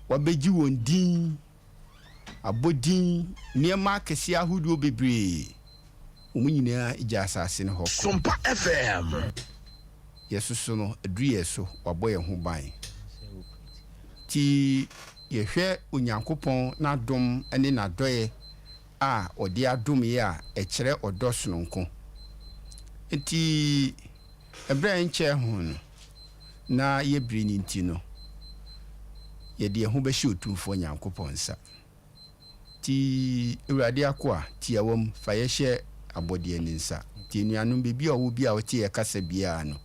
Wabɛgye wɔn din, abɔdin, nneɛma akɛseɛ ahodoɔ bebree. Wɔn nyinaa gya asase no hɔ kɔ. Sompa FM. Yɛsoso no, aduru yɛn so, wabɔ yɛn ho ban. Nti yɛhwɛ Onyankopɔn n'adom ne n'adɔeɛ a ɔde adom yɛ a, ɛkyerɛ ɔdɔ sononko. Nti ɛberɛ a ɛnkyɛɛ ho no, na yɛbere no nti no, yɛde yɛn ho bɛhyɛ Otumfoɔ Nyankopɔn nsa. Nti Awurade akoa, tiawa mu, fa yɛhyɛ abɔdeɛ no nsa. Nti anuanom, baabi a ɔwɔ bi a ɔte yɛ kasa biara no,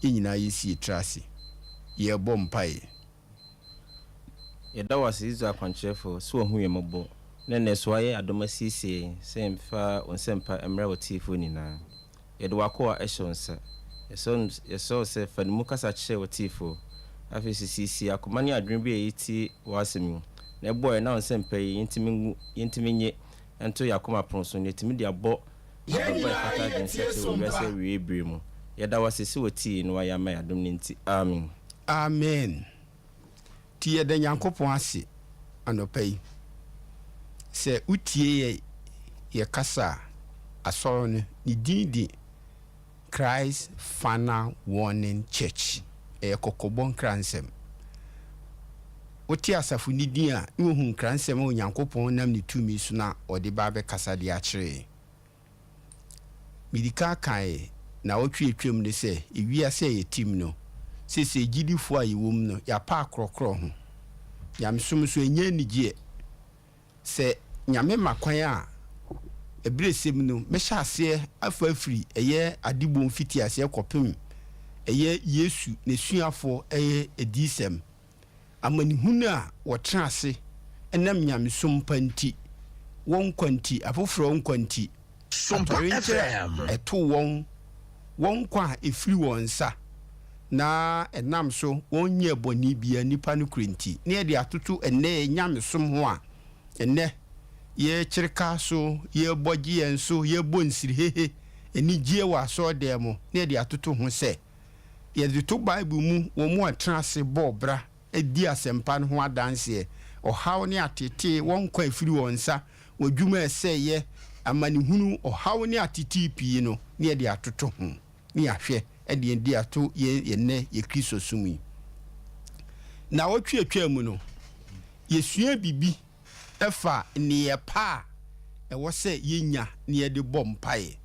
yɛn nyinaa yɛnsi yɛn tiri ase, yɛrebɔ mpaeɛ. Yɛda wo ase, Israel kwankyerɛfo, sɛ woahu yɛn mmɔbɔ, na nnɛ nso woayɛ adom asiesie yɛn sɛ yɛmfa wo nsɛmpa mmrɛ w'atiefo nyinaa. Yɛde w'akoa hyɛ wo nsa. Yɛsrɛ wo sɛ fa ne mu kasa kyerɛ w'atiefo. Afei nso siesie akoma ne adwene bi a yɛretie w'asɛm yi, na ɛboa yɛn na wo nsɛmpa yi yɛntumi ngu, yɛntumi nnye nto yɛn akoma pon so, na yɛatumi de abɔ Yɛn abrabɔ a nyinaa ɛfata adwene yɛtie nsakyeraɛ wɔ wiase Sompa. awiei bere mu. Yɛda wo ase sɛ wotie na woayɛ ama yɛn adom no nti. Amen. Amen. Nti yɛda Nyankopɔn ase anɔpa yi sɛ wotie yɛ yɛ kasa a, asɔre no ne din de Christ Final Warning Church. Ɛyɛ kɔkɔbɔ nkransɛm. Wote asafo no din a, na wohu nkransɛm a Onyankopɔn nam ne tumi so na ɔde ba abɛkasa de akyerɛ yɛn. Medi kan kae nnawɔtwe a atwam no sɛ, ewiase a yɛte mu no, seesei gyidifo a yɛwɔ mu no, yɛapa akorɔkorɔ ho. Nyamesom nso, ɛnyɛ anigyeɛ. Sɛ Nyame ma kwan a, ɛberɛ sɛ mu no, mɛhyɛ aseɛ afa afiri ɛyɛ adebɔ mfitiaseɛ kɔpem ɛyɛ Yesu n'asuafoɔ ɛyɛ adiyisɛm. Amanehunu a wɔtra ase ɛnam nyamesom pa nti, wɔn nkwa nti, afoforɔ nkwa nti, Sompa atɔwrenkyerɛ FM. a ɛto wɔn, wɔn nkwa a ɛfiri wɔn nsa, na ɛnam so wɔn nyɛɛ bɔne biara, nnipa no kura nti, na yɛde atoto ɛnnɛ yɛn nyamesom ho a, ɛnnɛ yɛkyereka so, yɛbɔ gye yɛn so, yɛbɔ nsirihehe, anigyeɛ wɔ asɔredan mu, na yɛde atoto ho sɛ, yɛde to Bible mu wɔn mu a ɛtena ase bɔɔ bra di asɛmpa no ho adanseɛ, ɔhaw ne atetee, wɔn nkwa ɛfiri wɔn nsa, wɔn adwuma a ɛsɛeɛ, amanehunu, ɔhaw ne atetee pii no, na yɛde atoto ho, ne yɛahwɛ de yɛn de ato yɛn yɛn nnɛ yɛ Kristosom yi. Nnawɔtwe atwaa mu no, yɛsua biribi ɛfa nneyɛɛ pa a ɛwɔ sɛ yɛnya na yɛde bɔ mpaeɛ.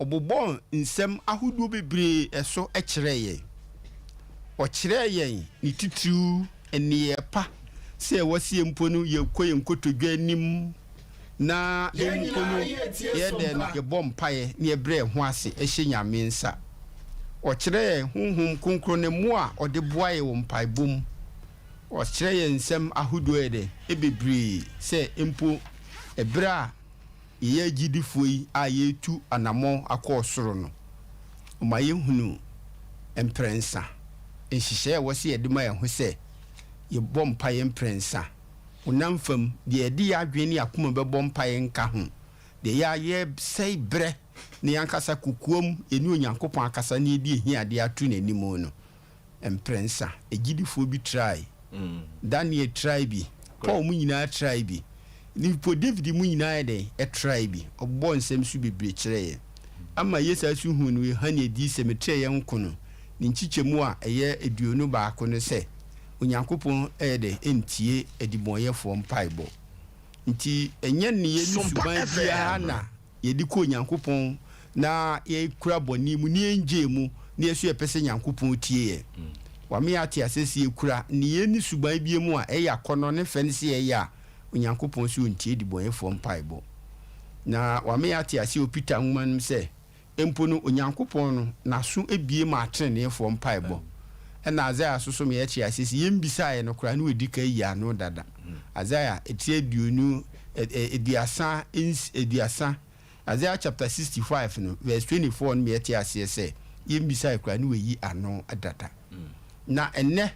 Ɔbobɔɔ nsɛm ahodoɔ bebree so kyerɛɛ yɛn. Ɔkyerɛɛ yɛn ne titiriw nneyɛɛ pa sɛ ɛwɔ sɛ yɛn mpo no yɛkɔ yɛn nkotodwe anim na Yɛn mpo no nyinaa yɛtie yɛyɛ dɛn no Sompa. yɛbɔ mpaeɛ na yɛbrɛ yɛn ho ase hyɛ Nyame nsa. Ɔkyerɛɛ yɛn Honhom Kronkron ne mmoa a ɔde boa yɛn wɔ mpaebɔ mu. Ɔkyerɛ yɛn nsɛm ahodoɔ yɛ dɛ bebree sɛ mpo ɛberɛ a yɛyɛ agyidifoɔ yi a yɛretu anammɔn akɔ ɔsoro no, ɔma yɛhunu mprɛnsa nhyehyɛeɛ a ɛwɔ sɛ yɛde ma yɛn ho sɛ yɛbɔ mpaeɛ mprɛnsa, honam fam, deɛ yɛde yɛn adwene ne yɛn akoma bɛbɔ mpaeɛ nka ho, deɛ yɛ a yɛsɛe berɛ ne yɛn ankasa kokoam yɛne Onyankopɔn akasa na yɛde ahiadeɛ ato n'anim no. Mprɛnsa, agyidifoɔ bi trae. Daniel trae bi. Paul mu nyinaa trae bi. Mpo David mu nyinaa yɛ dɛn? Ɛtrae bi. Ɔbobɔɔ nsɛm so bebree kyerɛɛ yɛn. Ama yɛsan nso huu no wɔ Yohane Adiyisɛm trɛ yɛn nko no, ne nkyekyɛmu a ɛyɛ 21 no sɛ, Onyankopɔn yɛ dɛn? Ntie adibɔnyɛfoɔ mpaebɔ. Nti ɛnyɛ nneyɛɛ ne Sompa suban biara FM. na yɛde kɔ Onyankopɔn na yɛkura bɔne mu na yɛngyee mu na yɛso yɛpɛ sɛ Nyankopɔn tie yɛn. Wama yɛate aseɛ sɛ yɛkura nneyɛɛ ne suban bi mu a ɛyɛ akɔnnɔ ne fɛ ne sɛ yɛyɛ a, Onyankopɔn sɛ ɔntie dibɔnyɛfoɔ mpaebɔ. Na wama yɛate aseɛ wɔ Peter nwoma no mu sɛ, mpo no Onyankopɔn no n'aso abue ma ateneneefoɔ mpaebɔ. Ɛna Isaiah nso so ma yɛte aseɛ sɛ yɛmbisaeɛ no koraa na wadi kan ayi ano dada. Isaiah etire 30, Isaiah chapter 65 no verse 24 no ma yɛte aseɛ sɛ yɛmbisaeɛ koraa na wayi ano dada. Na ɛnnɛ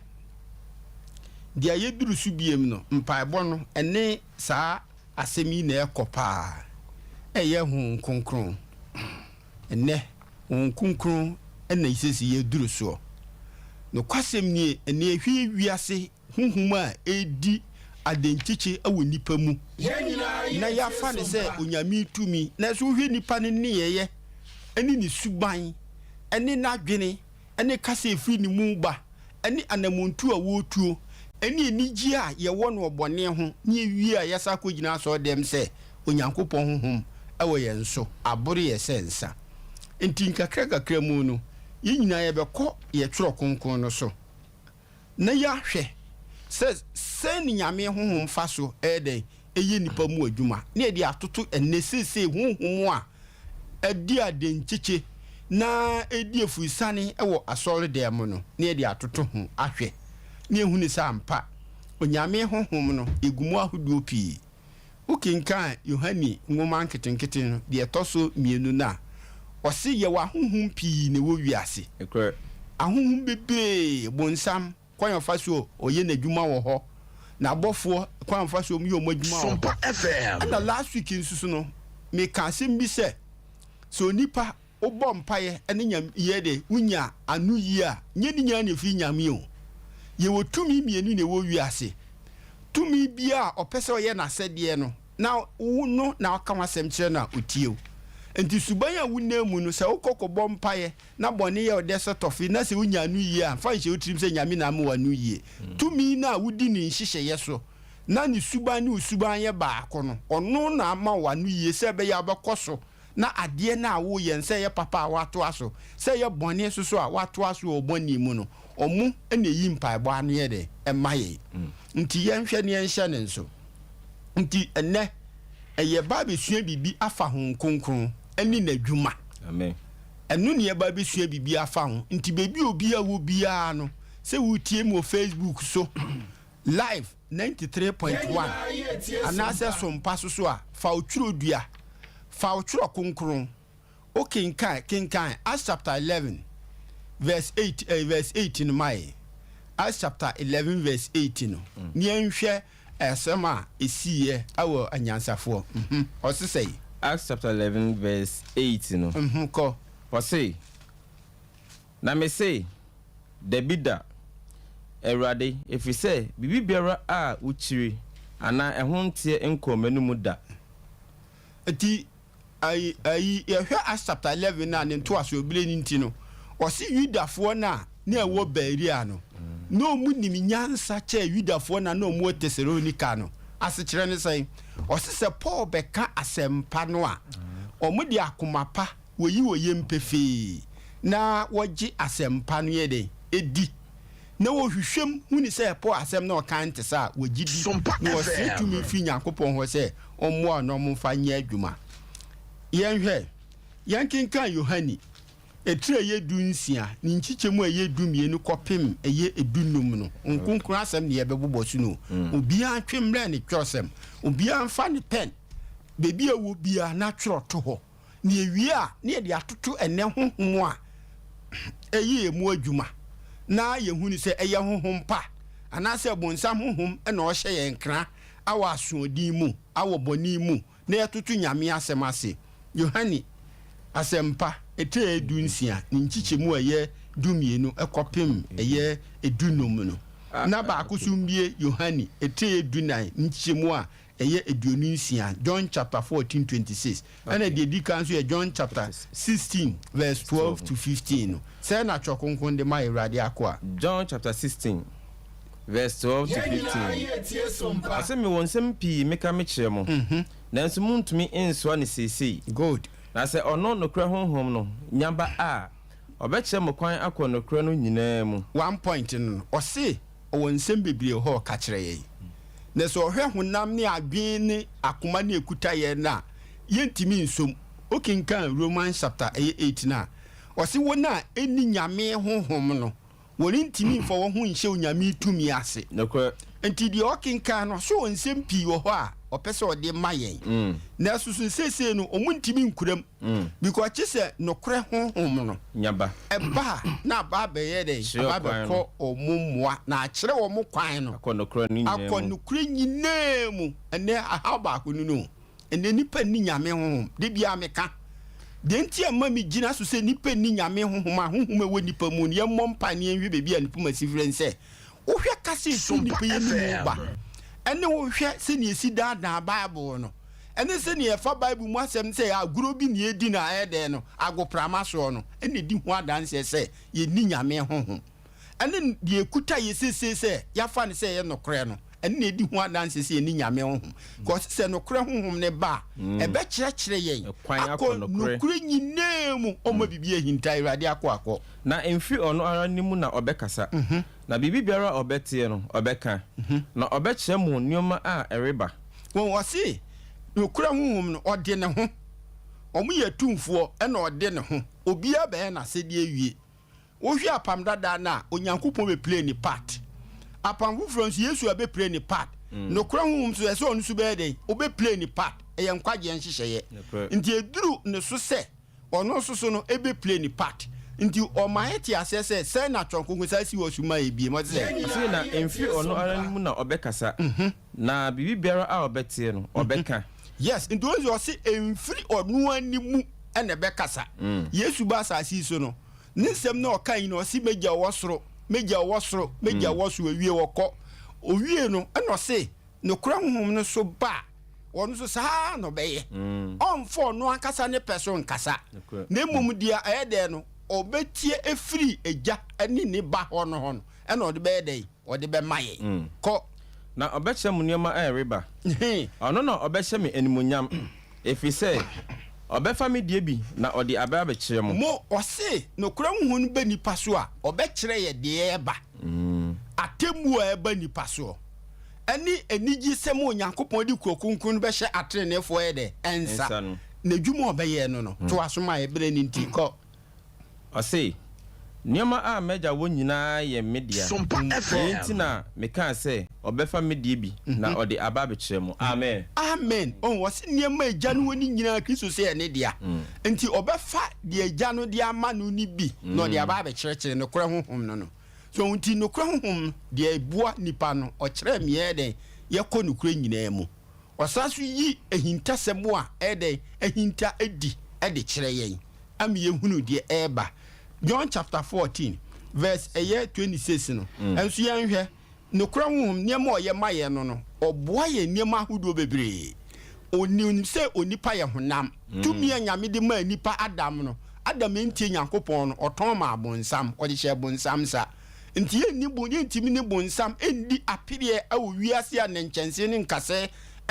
deɛ yɛduru so biem no, mpaebɔ no ɛne saa asɛm yi na ɛkɔ paa, ɛyɛ Honhom Kronkron. Ɛnnɛ, Honhom Kronkron na sɛsi yɛduru soɔ. Nokwasɛm nie, ɛnnɛ yɛhwɛ wiase Honhom a ɛredi adenkyekye wɔ nnipa mu, na yɛafa no sɛ Onyame tumi. Nanso wohwɛ nipa no nneyɛeɛ ne ne suban ne n'adwene ne kasa a ɛfiri ne mu ba ne anamontuo a wɔretuo ne anigyeɛ a yɛwɔ no wɔ bɔne ho, ne yɛwie a yɛsan akɔgyina asɔredɛm sɛ Onyankopɔn Honhom wɔ yɛn so aboro yɛn sɛ nsa. Enti nkakrankakra mu no, yɛn nyinaa yɛbɛkɔ yɛn Twerɛ Kronkron no so na yɛahwɛ sɛ sɛn ne Nyame Honhom fa so yɛ dɛn yɛ nnipa mu adwuma, na yɛde atoto ɛnnɛ seesei honhom a adi adenkyekye na ɛredi afurisane wɔ asɔredan mu no, na yɛde atoto ho ahwɛ, na yɛahunu sɛ ampa Onyame Honhom no ɛgu mu ahodoɔ pii. Wokenkan Yohane nwoma nketenkete no deɛ ɛtɔ so mmienu no a, ɔse yɛwɔ ahonhom pii na ɛwɔ wiase. Ahonhom bebree, bonsam, kwan a ɔfa so ɔyɛ n'adwuma wɔ hɔ, n'abɔfoɔ, kwan a ɔfa so wɔyɛ wɔn adwuma wɔ hɔ. Ɛna last week nso so no, meka asɛm bi sɛ, sɛ onipa wobɔ mpaeɛ ne Nyame yɛ dɛ wonya ano yie a, nyɛ ne nyinaa na ɛfiri Nyame o. Yɛwɔ tumi mmienu na ɛwɔ wiase. Tumi biara a ɔpɛ sɛ ɔyɛ n'asɛdeɛ no, na wo no na woka ho asɛm kyerɛ no a, ɔtie wo. Nti suban a wonam mu no, sɛ wokɔ kɔbɔ mpaeɛ na bɔne yɛ wo dɛ sɛ tɔfe na sɛ wonya ano yie a, mfa nhyɛ wo tirim sɛ Nyame na ama wo ano yie. Tumi no a wodi ne nhyehyɛeɛ so na ne suban ne wo suban yɛ baako no, ɔno na ama wo ano yie sɛ ɛbɛyɛ a wobɛkɔ so na adeɛ no a woreyɛ no, sɛ ɛyɛ papa a woatoa so, sɛ ɛyɛ bɔne nso so a woatoa so wɔ wo bɔne mu no, wɔn na ɛyi mpaebɔ ano yɛ dɛn? Ɛma yɛn. Nti yɛnhwɛ na yɛnhyɛ no nso. Nti ɛnnɛ, yɛba abɛsua biribi afa Honhom Kronkron ne n'adwuma. Amen. Ɛno na yɛba abɛsua biribi afa ho. Nti baabi a obiara wɔ biara no, sɛ woretie me wɔ Facebook so, live, 93.1 anaasɛ sompa so so a, fa wo twerɛdua, fa wo twerɛ kronkron, wo kenkan, kenkan Acts chapter 11 verse 8, eh, verse 8 no ma yɛn. Acts chapter 11 verse 8 no, ne yɛnhwɛ asɛm a ɛsiiɛ wɔ anyansafoɔ. Mhm, ɔse sɛi. Acts chapter 11 verse 8 no. Mhm, kɔ. Ɔse, Na mese, Dabi da, Awurade, ɛfiri sɛ biribi biara a wokyiri anaa ɛho nteɛ nkɔɔ m'anomu da. Nti ayi ayi yɛhwɛ Acts chapter 11 no a ne ntoasoɔ bere no nti no, ɔse Yudafoɔ no a na ɛwɔ Berea no, na wɔn nim nyansa kyɛɛ Yudafoɔ no a na wɔn wɔ Tesalonika no. Asekyerɛ ne sɛn? Ɔse sɛ Paul bɛka asɛmpa no a, wɔn de akoma pa Wɔyi wɔn yam pefee na wɔgye asɛmpa no yɛ dɛn? Di. Na wɔhwehwɛ mu hu no sɛ Paul asɛm no a ɔkae no te saa a, wɔgye di, na wɔsrɛ tumi firi Nyankopɔn hɔ sɛ ɔmmoa wɔn na wɔmfa nyɛ adwuma. Yɛnhwɛ, yɛnkenkan Yohane etire a ɛyɛ dunsia, ne nkyekyɛmu a ɛyɛ dumienu kɔpem ɛyɛ dunum no. Nkonkron asɛm na yɛbɛbobɔ so no. Obiara ntwe mmrɛ ne twerɛsɛm, obiara mfa ne pɛn, baabi a ɛwɔ biara na twerɛ to hɔ. Na yɛwie a, na yɛde atoto ɛnnɛ honhom a ɛyɛ yɛn mu adwuma, na yɛhunu sɛ ɛyɛ honhom pa anaasɛ bonsam honhom na ɔhyɛ yɛn kra wɔ asoɔden mu, wɔ bɔne mu, na yɛtoto Nyame asɛm ase. Yohane Asɛmpa, etire dunsia, ne nkyekyɛmu a ɛyɛ dumienu kɔpem ɛyɛ dunum no, na baako so mbie Yohane, etire dunan, ne nkyekyɛmu a ɛyɛ 26, John chapter 14, 26. Ɛna deɛ ɛdi kan nso yɛ John chapter 16 verse 12 to 15 no. Sɛɛ na Twerɛ Kronkron de ma Awurade akoa. John chapter 16 verse 12 to 15. Ɔse, Mewɔ nsɛm pii meka mekyerɛ mo, nanso montumi nsoa no seesei. Good. Na sɛ ɔno, nokorɛ Honhom no, nya ba a, ɔbɛkyerɛ mo kwan akɔ nokorɛ no nyinaa mu. One point no no, ɔse ɔwɔ nsɛm bebree wɔ hɔ a ɔka kyerɛ yɛn. Na sɛ ɔhwɛ honam ne adwene ne akoma ne ɛkuta yɛn no a, yɛntumi nsom. Wokenkan Romans chapter ɛyɛ 8 no a, ɔse wɔn a ɛnni Nyame honhom no, wɔrentumi mfa wɔn ho nhyɛ Onyame tumi ase. Nokorɛ. Nti deɛ ɔkenkan no, ɔse ɔwɔ nsɛm pii wɔ hɔ a ɔpɛ sɛ ɔde ma yɛn. Nanso so seesei no, wɔntumi nkura mu. Because kye sɛ nokorɛ honhom no Nya ba. ɛba a, na aba abɛyɛ dɛn? Kyerɛ Aba kwan abɛkɔ no. wɔn mmoa, na akyerɛ wɔn kwan no. Akɔ nokorɛ no nyinaa Akɔ mu. nokorɛ nyinaa mu. Ɛnnɛ, ahaw baako no no. Ɛnnɛ, nnipa nni Nyame honhom. Da biara meka. Deɛ nti a ɛma megyina so sɛ nnipa nni Nyame honhom a, honhom a ɛwɔ nnipa mu no, yɛmmɔ mpae na yɛnhwɛ baabi a ne poma si frɛ no sɛ, Wohwɛ kasa ɛfiri Sompa nnipa yi anim FM. ba, ɛne wohwɛ sɛnea ɛsi daadaa Bible no, ɛne sɛnea yɛfa Bible mu asɛm sɛ agorɔ bi ne yɛdi no a ɛyɛ dɛn no, agoprama soɔ no, ɛna ɛdi ho adanseɛ sɛ yɛnni Nyame honhom. Ɛne deɛ ɛkuta yɛ seesei sɛ yɛafa no sɛ ɛyɛ nokorɛ no, ɛno na ɛdi ho adanseɛ sɛ yɛnni Nyame honhom. Kɔse sɛ nokorɛ honhom no ba a, ɛbɛkyerɛkyerɛ yɛn Ɛkwan akɔ akɔ nokorɛ. nokorɛ nyinaa mu, ɔmma biribi ahinta. Awurade akoa kɔ. Na ɛmfiri ɔno ara ne mu na ɔbɛkasa, na biribi biara a ɔbɛteɛ no, ɔbɛka, na ɔbɛkyerɛ mo nneɛma a ɛreba. Wɔn ɔse nokorɛ honhom no, ɔde ne ho. Wɔn yɛ atumfoɔ ɛna ɔde ne ho. Obiara bɛyɛ n'asɛdeɛ awie. Wohwɛ Apam Dada no a, Onyankopɔn bɛ play ne part. Apam Foforɔ nso, Yesu abɛ play ne part. Nokorɛ honhom nso, ɛsɛ ɔno nso bɛyɛ dɛn? Ɔbɛ play ne part. Ɛyɛ nkwagyeɛ nhyehyɛeɛ. Nti ɛduru ne so sɛ ɔno nso so no ɛbɛ play ne part. Nti ɔma yɛte aseɛ sɛ, sɛn na Twerɛ Kronkron saa si wɔ so ma yɛ biem? Ɔte sɛ. Ɔse na ɛmfiri ɔno ara ne mu na ɔbɛkasa, na biribi biara a ɔbɛteɛ no, ɔbɛka. Yes, nti ɔse ɔse ɛmfiri ɔno ara ne mu na ɛbɛkasa. Yesu ba asase yi so no, ne nsɛm na ɔka yi no, ɔse m'agya ɔwɔ soro, m'agya ɔwɔ soro, m'agya ɔwɔ soro, awie ɔkɔ. Owie no, ɛna ɔse nokorɛ honhom no so ba a, ɔno nso saa ara na ɔbɛyɛ. Ɔmfa ɔno ankasa ne pɛ so nkasa, na mmom deɛ ɛyɛ dɛn no, ɔbɛtie afiri Agya ne ne Ba hɔ no hɔ no, ɛna ɔde bɛyɛ dɛn? Ɔde bɛma yɛn. Kɔ. Na ɔbɛkyerɛ mo nneɛma a ɛreba. Ɔno na ɔbɛhyɛ me animuonyam, ɛfiri sɛ ɔbɛfa me deɛ bi na ɔde aba abɛkyerɛ mo. Mo, ɔse, nokorɛ Honhom no ba nnipa so a, ɔbɛkyerɛ yɛ deɛ ɛreba, atemmuo a ɛreba nnipa soɔ, ɛne anigyesɛm a Onyankopɔn de kuro kronkron no bɛhyɛ ateneneefoɔ yɛ dɛ? Nsa. N'adwuma a ɔbɛyɛ no no, toa so ma yɛ, berɛ no nti, kɔ. Ɔse, Nneɛma a m'Agya wɔ nyinaa yɛ me dea. Sompa Yei FM. nti na mekaa sɛ ɔbɛfa me deɛ bi na ɔde aba abɛkyerɛ mo. Amen. Amen. Oh, ɔse nneɛma a Agya no wɔ no nyinaa Kristo sɛ yɛ ne dea. Nti ɔbɛfa deɛ Agya no de ama no no bi na ɔde aba abɛkyerɛkyerɛ nokorɛ Honhom no no. So nti nokorɛ Honhom no deɛ ɛboa nipa no, ɔkyerɛ meɛ dɛn yɛkɔ nokorɛ nyinaa mu. Ɔsan nso yi ahintasɛm a ɛyɛ dɛn ahinta adi de kyerɛ yɛn ama yɛhunu deɛ ɛreba. John chapter 14 verse ɛyɛ 26 no nso yɛnhwɛ. Nokorɛ Honhom, nneɛma a ɔyɛ ma yɛn no no, ɔboa yɛn nneɛma ahodoɔ bebree. Ɔnim sɛ onipa yɛ honam. Tumi a Nyame de maa nipa Adam no, Adam antie Nyankopɔn no, ɔtɔn maa bonsam, ɔde hyɛɛ bonsam nsa. Nti yɛnni bo, yɛntumi ne bonsam nni apereɛ wɔ wiase a nnɛnkyɛnse ne nkasɛɛ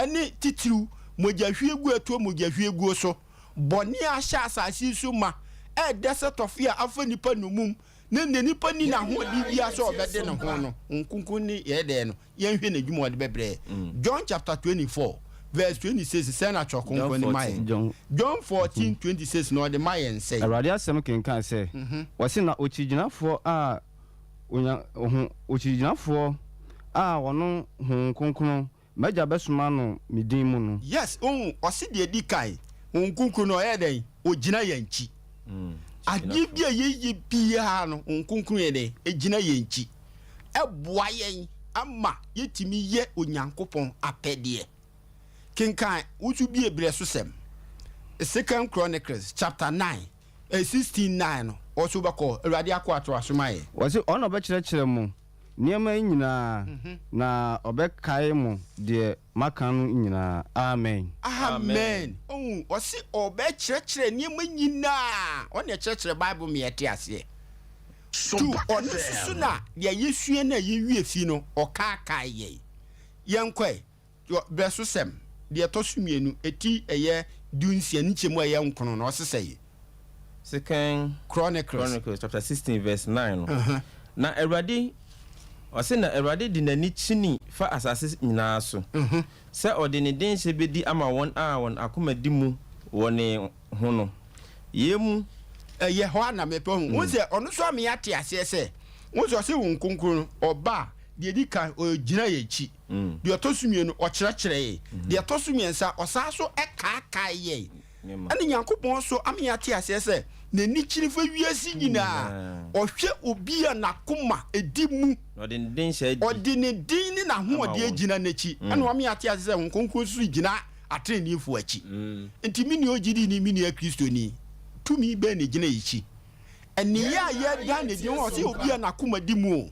ne titiriw mogyahwiegu a ɛtoa mogyahwieguo so, bɔne a ahyɛ asase yi so ma, ɛredɛ sɛ tɔfe a afa nnipa nnommum, na nnɛ nipa nni n'ahoɔden biara sɛ ɔbɛde ne ho no, Honhom Kronkron ne yɛyɛ dɛn no, yɛnhwɛ n'adwuma a ɔde bɛbrɛ yɛn. John chapter 24 verse 26, sɛn na Twerɛ Kronkron no ma yɛn? John 14, 26 na ɔde ma yɛn sɛn? Awurade asɛm kenkan sɛ, Wɔse na okyigyinafoɔ a onya ho okyigyinafoɔ a ɔno Honhom Kronkron, m'Agya bɛsoma no me din mu no. Yes, wohu, ɔse deɛ ɛdi kan, Honhom Kronkron no ɔyɛ dɛn? Ɔgyina yɛn akyi. Adeɛ bi a yɛyɛ biara no, Honhom Kronkron yɛ dɛn? Ɛgyina yɛn akyi. Ɛboa yɛn ama yɛtumi yɛ Onyankopɔn apɛdeɛ. Kenkan wo nso bie berɛsosɛm, Second Chronicles chapter 9, 16 9 no, wɔ so wobɛkɔ, Awurade akoa toa so ma yɛn. Wɔse ɔno na ɔbɛkyerɛkyerɛ mo nneɛma yi nyinaa, na ɔbɛkae mo deɛ maka no nyinaa. Amen. Amen. Ohu, ɔse ɔbɛkyerɛkyerɛ nneɛma nyinaa. Ɔno na ɛkyerɛkyerɛ Bible ma yɛte aseɛ. Tu, ɔno nso so na deɛ yɛsua no a yɛwie fi no, ɔkaakae yɛn. Yɛnkɔ ɛ. Berɛsosɛm, deɛ ɛtɔ so mmienu, eti ɛyɛ dunsia, ne nkyɛmu a ɛyɛ nkono no, ɔse sɛn? Second Chronicles. Chronicles chapter 16 verse 9 no. Na Awurade, ɔse na Awurade de n'ani kyini fa asase nyinaa so, sɛ ɔde ne denhyɛ bedi ama wɔn a wɔn akoma di mu wɔ ne ho no. Yei mu. Ɛyɛ hɔ a na mepɛ hu. Wohu sɛ ɔno nso ama yɛate aseɛ sɛ, wohu sɛ ɔse Honhom Kronkron no, ɔba a, deɛ ɛdi kan, ɔgyina yɛn akyi. Deɛ ɔtɔ so mmienu, ɔkyerɛkyerɛ yɛn. Deɛ ɛtɔ so mmiɛnsa, ɔsan so kaakae yɛn. Ɛne Nyankopɔn nso ama yɛate aseɛ sɛ n'ani kyini fa wiase nyinaa. Ɔhwɛ obi a n'akoma di mu. Ɔde ne den hyɛ adi. Ɔde ne den ne n'ahoɔden gyina n'akyi. Ɛna wama yɛate aseɛ sɛ Honhom Kronkron nso gyina atreneefoɔ akyi. Nti me nua ogyidini, me nua Kristoni, tumi bɛn na ɛgyina yɛn akyi? Nneyɛɛ a yɛda no adi, ɔse obi a n'akoma di mu o.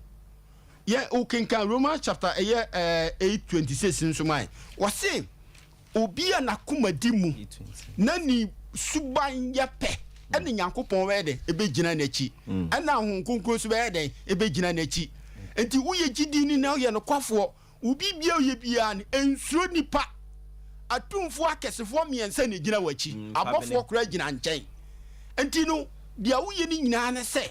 Yɛ wokenkan Romans chapter ɛyɛ 8:26 nso ma yɛn. Wɔse obi a n'akoma di mu na ne suban yɛ pɛ ɛne Nyankopɔn bɛyɛ dɛn? Ɛbɛgyina n'akyi. Ɛna Honhom Kronkron nso bɛyɛ dɛn? Ɛbɛgyina n'akyi. Nti woyɛ gyidini na woyɛ nokwafoɔ, wo biribiara woyɛ biara no, nsuro nipa. Atumfoɔ akɛsefoɔ mmiɛnsa na ɛgyina w'akyi, abɔfoɔ koraa gyina nkyɛn. Nti no, deɛ woyɛ no nyinaa ne sɛ,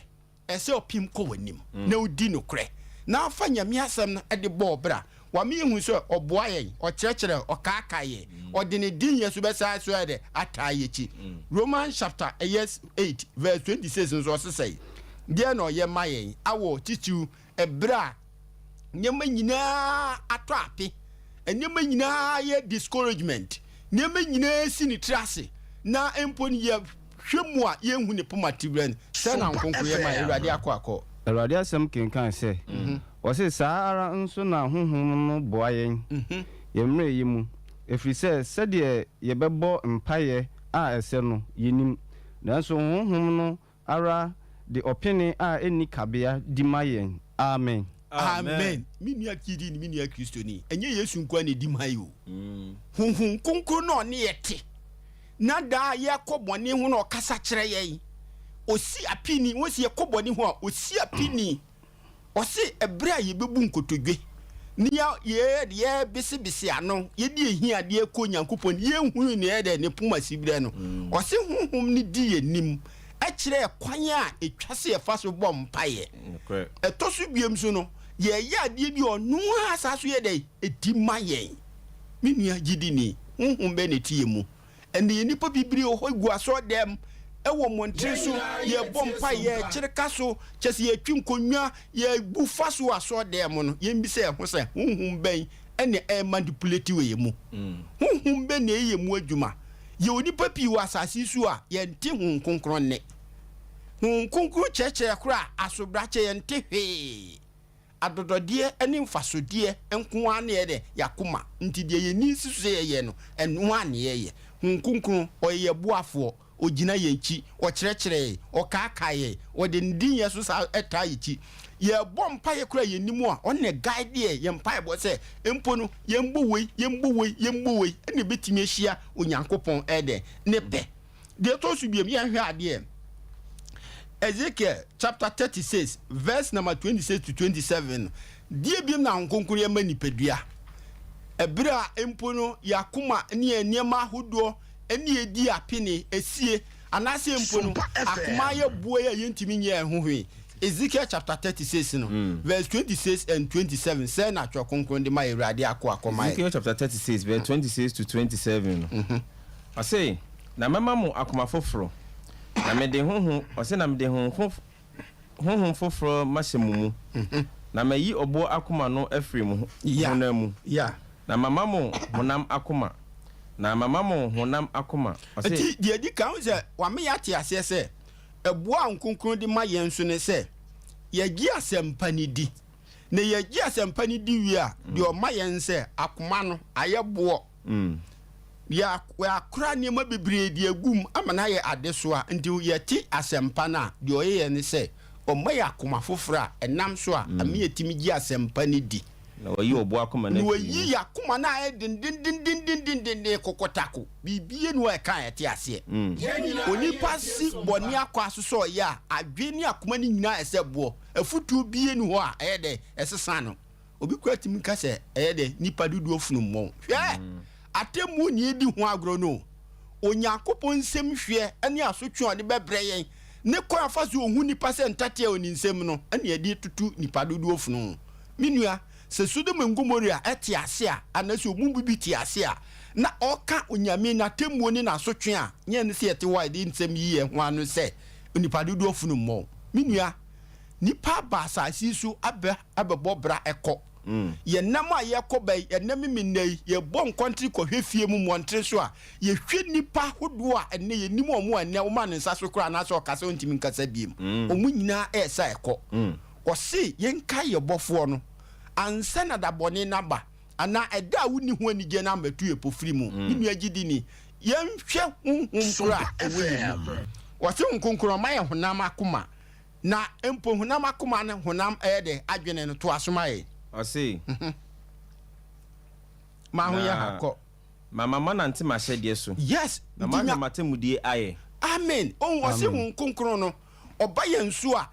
Ɛsɛ ɔpem kɔ w'anim na wodi nokorɛ na wofa Nyame asɛm no de bɔ wo bra. Wama yɛhu sɛ ɔboa yɛn, ɔkyerɛkyerɛ yɛn, ɔkaakae yɛn, ɔde ne dinyɛ so bɛsan so ayɛ dɛ ataa yɛn akyi. Romans chapter ɛyɛ 8 verse 26 nso ɔse sɛn? Deɛn na ɔyɛ ma yɛn awɔ titiriw ɛberɛ a nneɛma nyinaa atɔ ape, nneɛma nyinaa yɛ discouragement, nneɛma nyinaa si ne tiri ase, na mpo no yɛhwɛ mu a yɛnhu ne poma tiberɛ no. Sɛ na nkonkoyɛ ma Awurade akɔ akɔ. Awurade asɛm kenkan sɛ, Ɔse, Saa ara nso na Honhom no boa yɛn yɛn mmerɛyɛ mu, ɛfiri sɛ sɛdeɛ yɛbɛbɔ mpaeɛ a ɛsɛ no, yɛnnim, nanso Honhom no ara de ɔpene a ɛnni kabea di ma yɛn. Amen. Amen. Me nua gyidini, me nua Kristoni, ɛnyɛ Yesu nko ara na ɛdi ma yɛn o. Honhom Kronkron no a ɔne yɛn te, na daa yɛkɔ bɔne ho na ɔkasa kyerɛ yɛn. Ɔsi apini, wɔsi yɛkɔ bɔne ho a, ɔsi apini. Ɔse ɛberɛ a yɛbɛbu nkotodwe ne yɛ yɛbesebese ano, yɛde ahiadeɛ kɔ Onyankopɔn, yɛnhunu ne yɛ dɛ ne poma siberɛ no. Ɔse Honhom no di yɛn nim kyerɛ kwan a ɛtwa sɛ yɛfa so bɔ mpaeɛ. Ɛtɔ so biom nso no, yɛyɛ adeɛ bi a ɔno ara saa so yɛ dɛ ɛdi ma yɛn. Me nua gyidini, Honhom bɛn na ɛte yɛn mu? Ɛnde yɛn nnipa bebree wɔ hɔ gu asɔrdan mu, wɔ mmɔntene so, yɛbɔ mpae, yɛkyere ka so, kyerɛ sɛ yɛtwe nkonnwa, yɛbu fa so wɔ asɔrdan mu no, yɛmmisa yɛn ho sɛ, 'Honhom bɛn na ɛremanipulate wɔ yɛn mu? Honhom bɛn na ɛreyɛ yɛn mu adwuma? Yɛwɔ nnipa pii wɔ asase yi so a yɛnte Honhom Kronkron nne. Honhom Kronkron kyerɛkyerɛ koraa a, asobrakyɛ yɛnte hwee. Adɔdɔdeɛ ne mfasodeɛ nko ara na ɛyɛ dɛ, yɛn akoma nti deɛ yɛn ani si so sɛ yɛyɛ no, ɛno ara na yɛyɛ. Honhom Kronkron, ɔyɛ yɛn boafoɔ, ɔgyina yɛn akyi, ɔkyerɛkyerɛ yɛn, ɔkaakae yɛn, ɔde ne dinyɛ so saa taa yɛn akyi. Yɛrebɔ mpaeɛ koraa a yɛnnim a, ɔno na ɛguide yɛn, yɛn mpaebɔ sɛ mpo no yɛmmɔ wei, yɛmmɔ wei, yɛmmɔ wei, ɛna ɛbɛtumi ahyia Onyankopɔn ɛyɛ dɛn, ne pɛ. Deɛ ɛtɔ so biom, yɛnhwɛ adeɛ. Ezekiel chapter 36 verse number 26 to 27 no, deɛ biom na Honhom Kronkron yɛ ma nipadua. Ɛberɛ a mpo no yɛakoma ne yɛn nneɛma ahodoɔ ne yɛdi apene, esie, anaasɛ mpo no akoma ayɛ boɔ yi a yɛntumi nyɛ yɛn ho hwee. Ezekiel chapter 36 no, verse 26 and 27, sɛɛ na Twerɛ Kronkron de ma Awurade akoa kɔma yɛn. Ezekiel chapter 36 verse 26 to 27 no, ɔse, Na mɛma mo akoma foforo, na mede honhom, ɔse, na mede honhom, honhom foforɔ mahyɛ mo mu, na mayi ɔboɔ akoma no afiri mo honam mu, na mama mo honam akoma, na mama mo honam akoma, ɔse. Enti deɛ ɛdi kan, wohu sɛ wama yɛate aseɛ sɛ ɛboɔ a Honhom Kronkron de ma yɛn nso ne sɛ yɛgye asɛmpa no di. Na yɛgye asɛmpa no di wie a, deɛ ɔma yɛn sɛ akoma no ayɛ boɔ. Yɛakora nneɛma bebree de agu mu ama no ayɛ adesoa. Nti yɛte asɛmpa no a, deɛ ɔyɛ yɛn ne sɛ, ɔma yɛn akoma foforɔ a ɛnam so a ɛma yɛtumi gye asɛmpa no di. Na wayi ɔboɔ akoma no Na afiri wayi mu. yɛn akoma no a ayɛ dendendendendendenden kokotako. Biribiara nni hɔ a ɛka a yɛte aseɛ. Onipa si bɔne akwa so sɛ ɔyɛ a, adwene ne akoma no nyinaa ayɛ sɛ boɔ. Afotuo biara nni hɔ a ɛyɛ dɛn? Ɛsesa no. Obi koraa tumi ka sɛ ɛyɛ dɛ nnipa dodoɔ funu mmɔn. Hwɛ! Atemmuo na yɛredi ho agorɔ no o. Onyankopɔn nsam hweɛ ne asotwe a ɔde bɛbrɛ yɛn, ne kwan a ɔfa so ɔhu nnipa sɛ ntatea wɔ ne nsam no na yɛde retutu nnipa dodoɔ funu. Me nua, sɛ Sodom and Gomorrah te ase a, anaasɛ wɔn mu bi te ase a, na ɔreka Onyame n'atemmuo ne n'asotwe a, nyɛ ne sɛ yɛte hɔ a yɛde nsɛm yi yɛn ho ano sɛ nnipa dodoɔ funu mmɔn. Me nua, nnipa aba asase yi so abɛ abɛbɔ bra kɔ. Yɛn nam a yɛkɔ ba yi, ɛnnɛ meme nnɛ yi, yɛbɔ nkɔntere kɔhwɛ fie mu mmɔntere so a, yɛhwɛ nnipa ahodoɔ a ɛnnɛ yɛnim wɔn a ɛnnɛ woma ne nsa so koraa anaasɛ ɔkasa ɔntumi nkasa biem. Wɔn nyinaa ɛresa ɛkɔ. Ɔse yɛnkae yɛn bɔfoɔ no ansa na da bɔne no aba anaa ɛda a wonni ho anigyeɛ no ammɛto yɛn pofiri mu. Me nua gyidini, yɛnhwɛ honhom korɔ a ɛwɔ yɛn mu. Ɔse Honhom Kronkron ɔma yɛn honam akoma. Na mpo honam akoma ne honam ɛyɛ dɛ adwene no, toa so ma yɛn. Ɔse. Ma ho yɛ ha kɔ. Ma ma manante m'ahyɛdeɛ so. Yes. Na mahwɛ m'atemmudeɛ ayɛ. Amen. Ohun ɔse Honhom Kronkron no ɔba yɛn so a,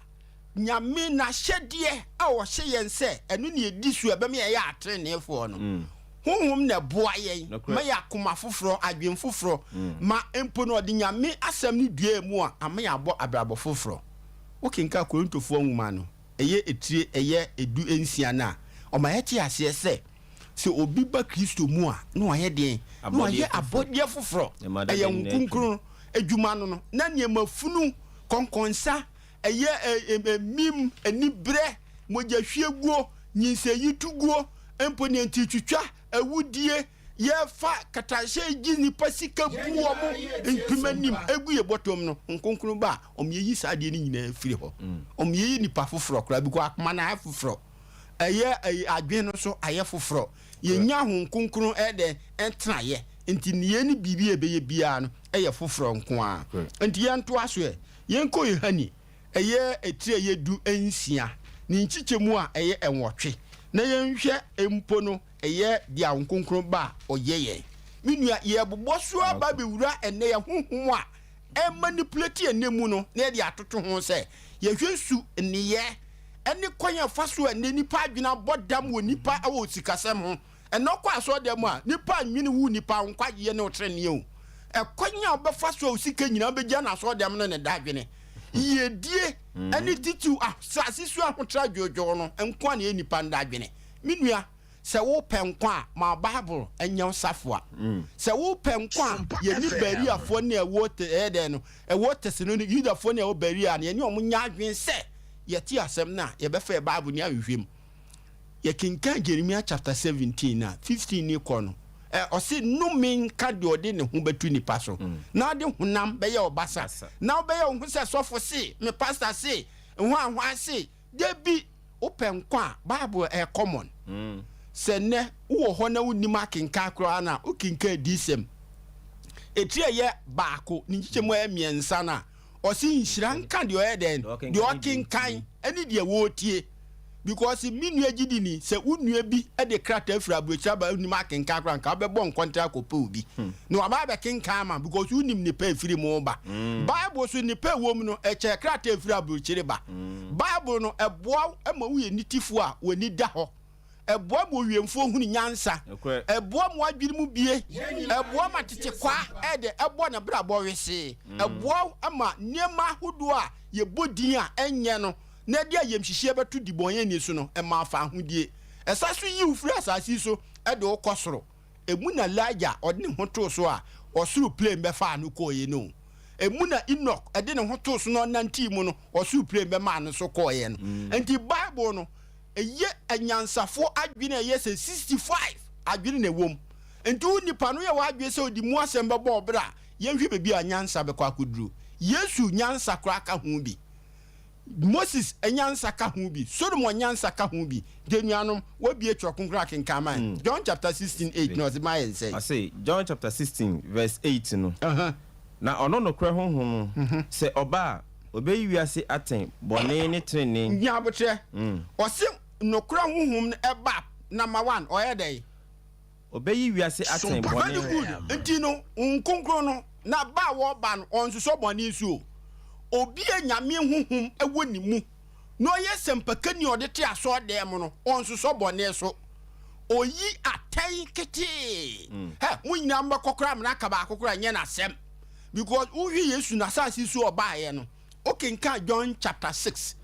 Nyame n'ahyɛdeɛ a ɔhyɛ yɛn sɛ ɛno na yɛdi so a ɛbɛma yɛayɛ atreneefoɔ no, Honhom na ɛboa yɛn ma yɛ akoma foforɔ, adwene foforɔ, ma mpo no ɔde Nyame asɛm no dua yɛn mu a ama yɛabɔ abrabɔ foforɔ. Wokenkan Korintofoɔ nwoma no, ɛyɛ etire ɛyɛ du-nsia no a, ɔma yɛte aseɛ sɛ, Sɛ obi ba Kristo mu a, na wayɛ deɛn? Na wayɛ abɔdeɛ foforɔ. Ɛyɛ Honhom Kronkron adwuma no no. Na nneɛma funu, kɔnkɔnsa, ɛyɛ amim, aniberɛ, mogyahwieguo, nyinsɛnyituguo, mpo nea ntiritwitwa, awudie, yɛfa katahyɛ gye nnipa sika bu wɔn mpem anim gu yɛn bɔtɔm no, Honhom Kronkron ba a, wɔyɛyi saa adeɛ no nyinaa firi hɔ. Wɔyɛyɛ nnipa foforɔ koraa because akoma no ayɛ foforɔ. Ɛyɛ ɛyi adwene no so ayɛ foforɔ. Yɛnya Honhom Kronkron ɛyɛ dɛn ɛtenaeɛ. Nti nneyɛɛ ne biribi a yɛbɛyɛ biara no ɛyɛ foforɔ nko ara. Nti yɛntoa so ɛ. Yɛnkɔ Yohane ɛyɛ etire a ɛyɛ du-nsia ne nkyekyɛmu a ɛyɛ nwɔtwe na yɛnhwɛ mpo no ɛyɛ deɛ Honhom Kronkron ba a ɔyɛ yɛn. Me nua, yɛrebobɔ so aba abɛwura ɛnnɛ yɛn honhom a ɛmanipulate ɛnnɛ mu no na yɛde atoto ho sɛ yɛhwɛ su, nneyɛɛ, ne kwan a ɛfa so a nnɛ nnipa adwene abɔ dam wɔ nnipa wɔ sikasɛm ho. Ɛnnɛ wokɔ asɔredan mu a, nnipa nnwene wo nnipa wo nkwagyeɛ ne wo treneɛ o. Ɛkwan a wobɛfa so a wo sika nyinaa wobɛgya no asɔredan mu no ne dadwene. Yiedie ne titiriw asase so ahotra dwoodwoo no nko ara na ɛyɛ nnipa no dadwene. Me nua, sɛ wopɛ nkwa a, ma Bible nyɛ wo safoa. Sɛ wopɛ nkwa a, yɛne Bereafoɔ ne ɛwɔ ɛyɛ dɛn no, ɛwɔ Tesalonike, Yudafoɔ ne ɛwɔ Berea no, yɛne wɔn nyɛ adwene sɛ yɛte asɛm no a, yɛbɛfa yɛn Bible no ahwehwɛ mu. Yɛkenkan Jeremia chapter 17 no a, 15 ne kɔ no, ɛ, ɔse, Nnome nka deɛ ɔde ne ho bɛto nipa so, na ɔde honam bɛyɛ ɔbasa, na wobɛyɛ wo ho sɛ sɔfo se, me pastor se, hwan hwan se, Dabi, wopɛ nkwa a, Bible ɛyɛ common. Sɛ nnɛ wowɔ hɔ na wonnim akenkan koraa no a, wokenkan Adiyisɛm etiri a ɛyɛ baako, ne nkyekyɛmu a ɛyɛ mmiɛnsa no a, ɔse nhyira nka deɛ ɔyɛ dɛn? Deɛ ɔkenkan ne deɛ wɔretie. Because me nua gyidini, sɛ wo nua bi de krataa firi aburokyire aba wonnim akenkan koraa nka wobɛbɔ nkɔntra akɔpɛ obi na waba abɛkenkan ama because wonim nnepa a ɛfiri mu ba. Bible so nnepa a ɛwɔ mu no, ɛkyɛn krataa a ɛfiri aburokyire ba. Bible no, ɛboa wo ma woyɛ nitefoɔ a w'ani da hɔ. Ɛboa ma owiɛmfoɔ hunu nyansa. Ɛboa ma w'adwene mu bue. Ɛboa ma tete kwaa ɛde ɛbɔ ne brabɔ wesee. Ɛboa wo ma nneɛma ahodoɔ a yɛbɔ din a ɛnyɛ no na ɛde ayamhyehyeɛ bɛto dibɔnyɛni so no, ɛma afa ahodie. Ɛsa so yi wo firi asase yi so de wo kɔ soro. Emu na Elijah a ɔde ne ho too so a ɔsoro plane bɛfaa no kɔeɛ no o. Emu na Enoch de ne ho too so na ɔnantee mu no, ɔsoro plane bɛmaa no so kɔeɛ no. Enti Bible no, ɛyɛ anyansafoɔ adwene a ɛyɛ sɛ 65 adwene na ɛwɔ mu. Enti wo nipa no, woyɛ w'adwene sɛ wode mu asɛm bɛbɔ wo bra a, yɛnhwɛ baabi a nyansa bɛkɔ akɔduru. Yesu nyansa koraa ka ho bi. Moses nyansa ka ho bi, Solomon nyansa ka ho bi. Nti anuanom, wɔabue Twerɛ Kronkron akenkan ma yɛn. John chapter 16 8 no, ɔse ma yɛn sɛn? Ɔse, John chapter 16 verse 8 no, Na ɔno nokorɛ Honhom no, sɛ ɔba a, ɔbɛyi wiase atɛn, bɔne ne tenenee. Nya aboterɛ. Ɔse nokorɛ Honhom no ɛba a, number one, ɔyɛ dɛn? Ɔbɛyi wiase atɛn bɔne Very ho. good. Nti no, Honhom Kronkron no, na ba a wɔba no, ɔnsosɔ bɔne so o. Obi a Nyame Honhom wɔ ne mu, na ɔyɛ sɛmpakani a ɔde te asɔɔdan mu no, ɔnsosɔ bɔne so. Oyi atɛn ketee. Hɛ, mo nyinaa mobɛkɔ koraa amena aka baako koraa, nyɛ n'asɛm. Because wohwɛ Yesu n'asase so a ɔbaeɛ no, Wokenkan John chapter 6,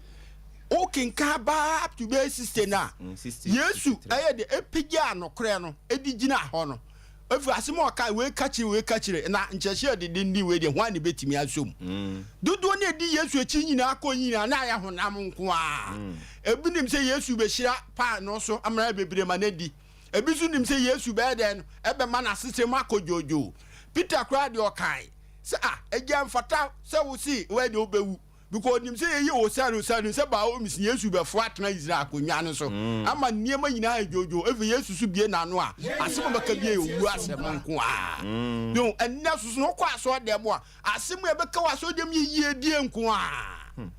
wokenkan baa up to bɛyɛ 60 no a, Yesu ɛyɛ de ɛpagyaa nokorɛ no ɛde gyinaa hɔ no. Ɛfiri asɛm a ɔkae, wei ka kyerɛ, wei ka kyerɛ, na nkyerɛkyerɛ dede nni wei deɛ, hwan ne bɛtumi asɔ mu? Dodoɔ no ɛdi Yesu akyi nyinaa kɔ nyinaa na ayɛ honam nko ara. Ebi nim sɛ Yesu bɛhyira paanoo so amena bebree ma no adi. Ebi nso nim sɛ Yesu bɛyɛ dɛn no, ɛbɛma n'asetena mu akɔ dwoodwoo. Peter koraa deɛ ɔkae sɛ, Ah, Agya, ɛmfata sɛ wose wo deɛ wobɛwu, because ɔnim sɛ yɛyɛ osiane osiane sɛ by all means Yesu bɛforo atena Israel akonnwa no so ama nneɛma nyinaa ayɛ dwoodwoo. Afei Yesu nso bue n'ano a, asɛm a ɔbɛka biara yɛ owuo asɛm nko ara. No, ɛnnɛ so so no, wokɔ asɔredan mu a, asɛm a ɛbɛka wɔ asɔredan mu yɛ yiedie nko ara.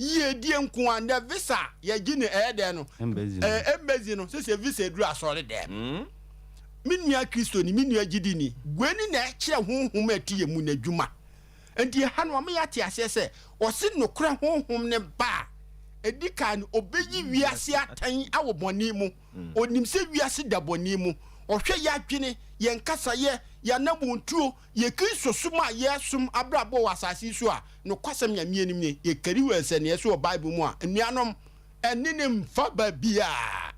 Yiedie nko ara. Ndɛ visa a yɛgye no ɛyɛ dɛn no? Embassy no. Ɛɛ embassy no, sɛsɛ visa aduru asɔre dɛm. Me nua Kristoni, me nua gyidini, wei ne na ɛkyerɛ honhom a ɛte yɛn mu no adwuma. Enti ɛha no wama yɛate aseɛ sɛ, ɔse nokorɛ honhom no ba a, ɛdi kan no, ɔbɛyi wiase atɛn wɔ bɔne mu. Ɔnim sɛ wiase da bɔne mu. Ɔhwɛ yɛn adwene, yɛn kasayɛ, yɛn anammɔntuo, yɛn Kristosom a yɛresom abrabɔ wɔ asase yi so a, nokwasɛm Nyame anim nie, yɛkari wɔ nsɛnneɛ so wɔ Bible mu a, anuanom, ɛne no mfa baabiara.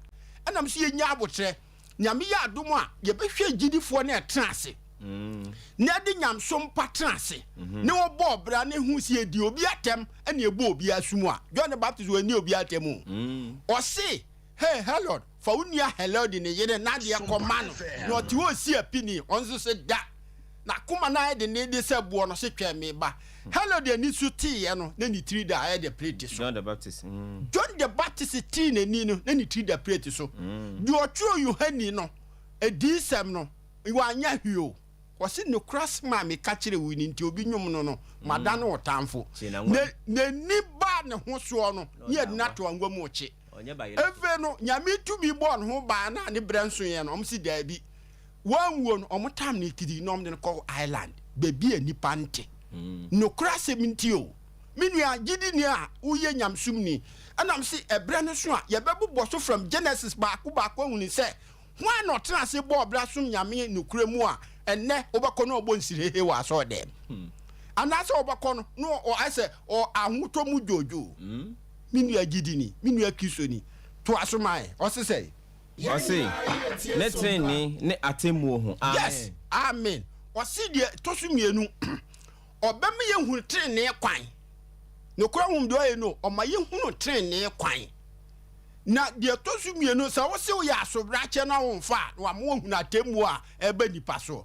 Ɛnam sɛ yɛnya aboterɛ, Nyame yɛ adom a, yɛbɛhwɛ agyidifoɔ no ɛtena ase, na ɛde nyamesom pa tena ase, ne wɔbɔ ɔbra ne hu sɛ yɛdi obi atɛm ɛne ɛbɔ obi aso mu a, John the Baptist wanni obi atɛm o. Ɔse, Hey Herod, fa wo nua Herode ne yere n'adeɛ kɔma no, na ɔte hɔ resi apini, ɔno nso se da. N'akoma no ayɛ dendeenden sɛ boɔ no, se twɛn me ba. Herode ani so teeɛ no, na ne tiri da ayɛ dɛ plate so. John the Baptist. Mm. John the Baptist tee n'ani no, na ne tiri da plate so. Deɛ ɔtwerɛ Yohane no adiyisɛm no, wanyɛ hwee o. Ɔse nokorɛ asɛm a meka kyerɛ wo yi nti obi nwom no no, madane wo tamfo. N'ani baa ne ho soɔ no, ne yɛde no ato angwa mu rekye. Afei no, Nyame tumi bɔɔ ne ho baa no a ne berɛ nsoeɛ no, wɔn se daabi. Wanwuo no, wɔn tam no kiri na wɔn de no kɔ island, baabi a nnipa nte. Nokorɛ asɛm nti o, me nua gyidini a woyɛ nyamesomni, ɛna mese ɛberɛ no so a, yɛbɛbobɔ so from Genesis baako baako ahunu sɛ, hwan na ɔtena ase bɔɔ bra som Nyame nokorɛ mu a, ɛnnɛ wobɛkɔ na ɔbɔ nsirehe wɔ asɔɔdɛm. Anaasɛ wobɛkɔ no na ɔayɛ sɛ ɔ ahotɔ mu dwoodwoo. Me nua gyidini, me nua Kristoni, toa so ma yɛn. Ɔse sɛn? Ɔse, ne trenee ne atemmuo ho. Amen. Yes, amen. Ɔse deɛ ɛtɔ so mmienu, ɔbɛma yɛhunu trenee kwan. Nokorɛ honhom deɛ ɔyɛ no, ɔma yɛhunu trenee kwan. Na deɛ ɛtɔ so mmienu, sɛ wose woyɛ asobrakyɛ na womfa a, na wama woahunu atemmuo a ɛba nnipa soɔ.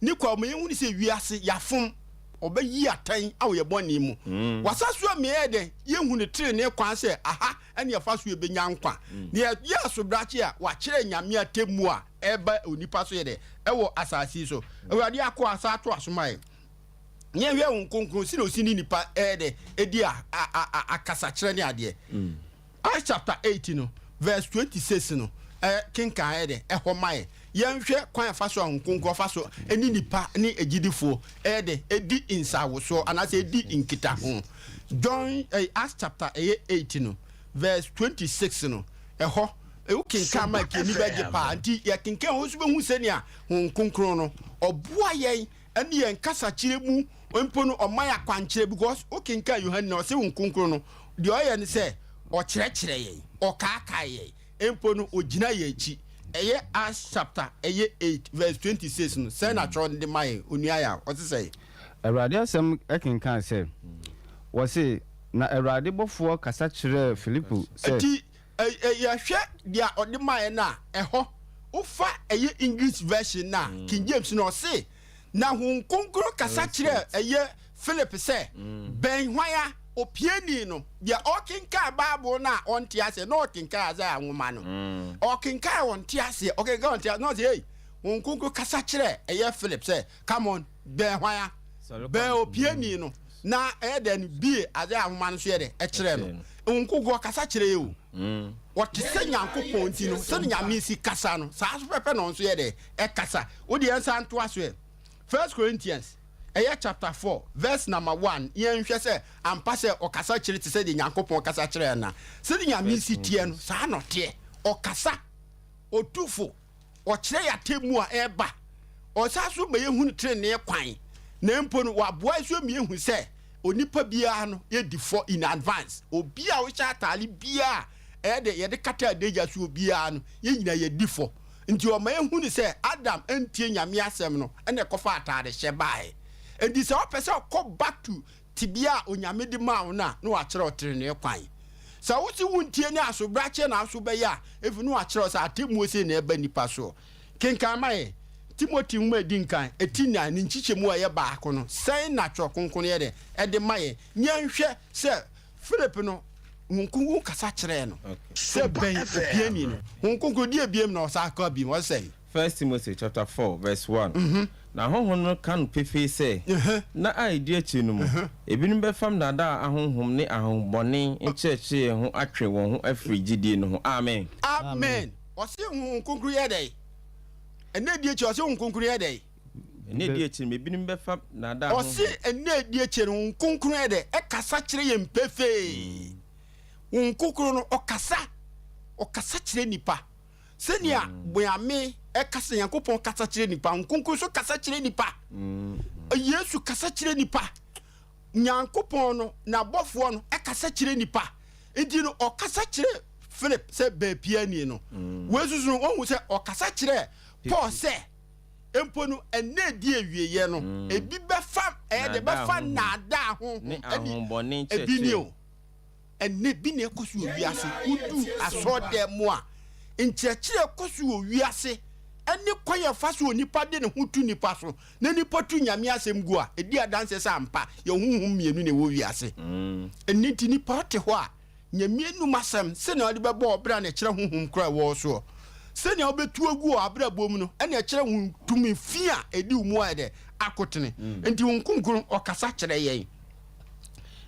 Ne kwa ɔma yɛhunu sɛ wiase yɛafom, ɔbɛyi atɛn wɔ yɛn bɔne mu. Wasa so ama yɛyɛ dɛn? Yɛhu ne trenee kwan sɛ aha ne ɛfa so yɛbɛnya nkwa. Na yɛyɛ asobrakye a, wakyerɛ Nyame atemmuo a ɛreba onipa so yɛ dɛn? Ɛwɔ asase yi so. Awurade akoa saa toa so ma yɛn. Yɛnhwɛ Honhom Kronkron sɛdeɛ ɔsi ne nipa ɛyɛ dɛn? Ɛdi akasakyerɛ ne adeɛ. Acts chapter 8 no verse 26 no kenkan ayɛ dɛ ɛhɔ ma yɛn. Yɛnhwɛ kwan a ɛfa so a Honhom Kronkron fa so ne nipa ne agyidifoɔ ɛyɛ dɛ ɛdi nsawosoɔ anaasɛ ɛdi nkitaho. John eh, Acts chapter ɛyɛ 8 no verse 26 no ɛhɔ wokenkan ma ani bɛgye paa nti yɛkenkan hɔ nso bɛhu sɛnea Honhom Kronkron no ɔboa yɛn ɛne yɛn kasakyerɛ mu mpo no ɔma yɛn akwankyerɛ because wo kenkan Yohane na ɔse Honhom Kronkron no deɛ ɔyɛ ne sɛ ɔkyerɛkyerɛ yɛn, ɔkaakae yɛn, mpo no ɔgyina yɛn akyi. Ɛyɛ Acts chapter ɛyɛ 8 verse 26 no sɛn na twerɛ no de ma yɛn onua Yaw ɔse sɛn? Awurade asɛm kenkan sɛ, Wɔse, Na Awurade bɔfoɔ kasa kyerɛɛ Filipo sɛ. Nti yɛhwɛ deɛ ɔde maeɛ no a, ɛhɔ wofa ɛyɛ English version no a, King James no, ɔse, Na Honhom Kronkron kasa kyerɛɛ ɛyɛ Philip sɛ, Bɛn hwan a? Opiani no, deɛ ɔrekenkan Bible no a ɔnte aseɛ, na ɔrekenkan Isaiah nwoma no, ɔrekenkan a ɔnte aseɛ, ɔkenkan ɔnte aseɛ, na ɔse, Ei, Honhom Kronkron kasa kyerɛɛ ɛyɛ Philip sɛ, Come on, bɛn hwan a? Bɛn opiani no. Na ɛyɛ dɛn no bie Isaiah nwoma no so yɛ dɛ ɛkyerɛ no. Nkokoɔ kasa kyerɛ yɛ o. Ɔte sɛ Nyankopɔn nti no, sɛde Nyame si kasa no, saa so pɛpɛ na ɔno nso yɛ dɛ ɛkasa. Wo deɛ yɛnsan ntoa so ɛ. First Corinthians ɛyɛ chapter 4 verse number 1, yɛnhwɛ sɛ ampa sɛ ɔkasa kyerɛ te sɛ deɛ Nyankopɔn kasa kyerɛ anaa. Sɛde Nyame si teɛ no, saa na ɔteɛ. Ɔkasa, ɔtu fo. Ɔkyerɛ yɛn atemmu a ɛreba. Ɔsan nso ma yɛhunu trenee kwan, na mpo no, waboa yɛn nso ma yɛhu sɛ onipa biara no yɛdi fɔ in advance. Obi a ɔhyɛ ataade biara a ɛyɛ dɛ yɛde kata adagya soɔ biara no, yɛn nyinaa yɛdi fɔ. Nti ɔma yɛhunu sɛ Adam antie Nyame asɛm no na ɛkɔfaa ataade hyɛ baeɛ. Nti sɛ wopɛ sɛ wokɔ back to tebea a Onyame de maa wo no a, na wakyerɛ wo trenee kwan. Sɛ wose wontie ne asobrakyeɛ na wo bɛyɛ a, efi na wakyerɛ wo sɛ atemmuo sei na ɛba nnipa soɔ. Kenkan ma yɛn. Timothy nwoma a edi nkan, eti nnan, ne nkyekyɛmu a ɛyɛ baako no, sɛn na Twerɛ Kronkron no yɛ dɛn? Ɛde ma yɛn. Yɛnhwɛ sɛ Philip no, Honhom Kronkron kasa kyerɛɛ no sɛ bɛn opiani no. Honhom Kronkron deɛ biem na ɔsan ka biem, ɔse sɛn? First Timothy chapter 4 verse 1. Na Honhom no ka no pefee sɛ, nna a edi akyiri no mu, ebinom bɛfam nnaadaa ahonhom ne ahonhommɔne nkyerɛkyerɛ ho atwe wɔn ho afiri gyidie no ho. Amen. Amen. Ɔse Honhom Kronkron yɛ dɛn? Ɛnna edi akyiri ɔse Honhom Kronkron yɛ dɛn? Ɛnna edi akyiri no, ebinom bɛfa nnaadaa ahonhom. Ɔse ɛnna edi akyiri no, Honhom Kronkron yɛ dɛn? Ɛkasa kyerɛ yɛn pefee. Honhom Kronkron no, ɔkasa. Ɔkasa kyerɛ nipa. Sɛnea Boame kasa, Nyankopɔn kasa kyerɛ nipa, Honhom Kronkron nso kasa kyerɛ nipa. Yesu kasa kyerɛ nipa. Nyankopɔn no, n'abɔfoɔ no kasa kyerɛ nipa. Nti no, ɔkasa kyerɛ Philip sɛ baapiani no. Wei nso so no, wɔhu sɛ ɔkasa kyerɛ Paul sɛ mpo no ɛnna edi awieɛ no, ebi bɛfa ɛyɛ de bɛfa nnaadaa honhom ɛne ebi ni o. Ɛnnɛ bi na ɛkɔ so wɔ wiase. Wodu asɔredan mu a, nkyerɛkyerɛ ɛkɔ so wɔ wiase ne kwan a ɛfa so onipa de ne ho to nipa so na nipa tu Nyame asɛm gu a, ɛdi adanseɛ sɛ ampa yɛn honhom mmienu na ɛwɔ wiase. Ɛno nti nipa ɔte hɔ a, Nyame anum asɛm sɛnea ɔde bɛbɔ ɔbra na ɛkyerɛ honhom korɔ a ɛwɔ wo soɔ. Sɛnea wobɛtu agu wɔ abrabɔ mu no ɛna ɛkyerɛ wo tumi fi a ɛdi wo mu ayɛ dɛ akotene. Nti Honhom Kronkron ɔkasa kyerɛ yɛn.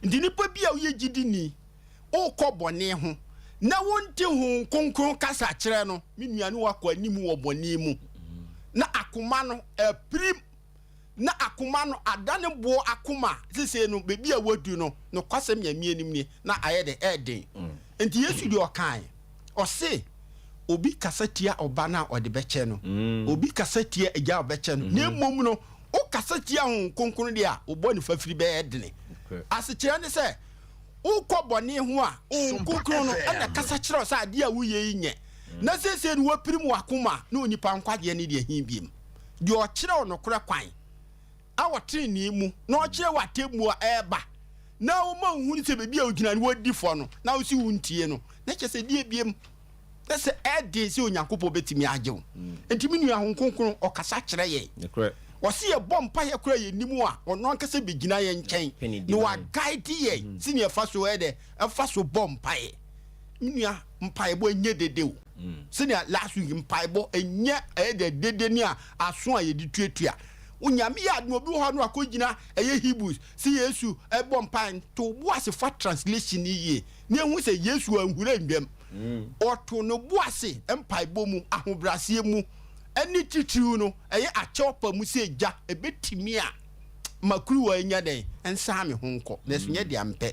Nti nipa bi a woyɛ gyidini, wokɔ bɔne ho, na wonte Honhom Kronkron kasa kyerɛ no, me nua ne wakɔ anim wɔ bɔne mu. Na akoma no apirim, na akoma no adane boɔ akoma, sesei no baabi a wadu no, nokwasɛm Nyame anim nie, na ayɛ dɛ, ɛɛden. Nti Yesu deɛ ɔkae, ɔse, obi kasa tia ɔba no a ɔde bɛkyɛ no, obi kasa tia agya a ɔbɛkyɛ no, na mmom no, wokasa tia Honhom Kronkron deɛ a, wo bɔne fafiri bɛyɛ dene. Asekyerɛ ne sɛ, wokɔ bɔne ho a, Honhom Kronkron no na ɛkasa kyerɛ wo sɛ adeɛ a woyɛ yi nyɛ, na seesei no woapirim w'akoma na onipa nkwagyeɛ ne deɛ he biom. Deɛ ɔkyerɛ wo nokorɛ kwan wɔ tenenee mu, na ɔkyerɛ wo atemmuo a ɛreba, na ɔma wohunu sɛ baabi a wogyina no wɔadi fɔ no, na wose wontie no, na kyerɛ sɛ deɛ biom na sɛ ɛden sɛ Onyankopɔn bɛtumi agye wo. Nti me nua, Honhom Kronkron ɔkasa kyerɛ yɛn. Ɔse yɛbɔ mpaeɛ koraa yɛnnim a, ɔno ankasa bɛgyina yɛn nkyɛn na waguide yɛn sɛnea ɛfa so ɛyɛ dɛ ɛfa so bɔ mpaeɛ. Me nua, mpaebɔ ɛnyɛ dede o. Sɛnea last week mpaebɔ ɛnyɛ ɛyɛ dɛ dede ne a aso a yɛde tuatua. Onyame yɛ adom obi wɔ hɔ a na wakɔgyina ɛyɛ Hebrews sɛ Yesu ɛbɔ mpaeɛ to bo ase fa translation no yie na ehu sɛ Yesu anhura ndwam. Ɔto ne bo ase mpaebɔ mu, ahobrɛaseɛ mu, ɛne titiriw no ɛyɛ akyɛw pa mu sɛ gya ɛbɛtumi a ma kuruwa yi nyɛ dɛn nsan me ho nkɔ nanso nyɛ deɛ mpɛ.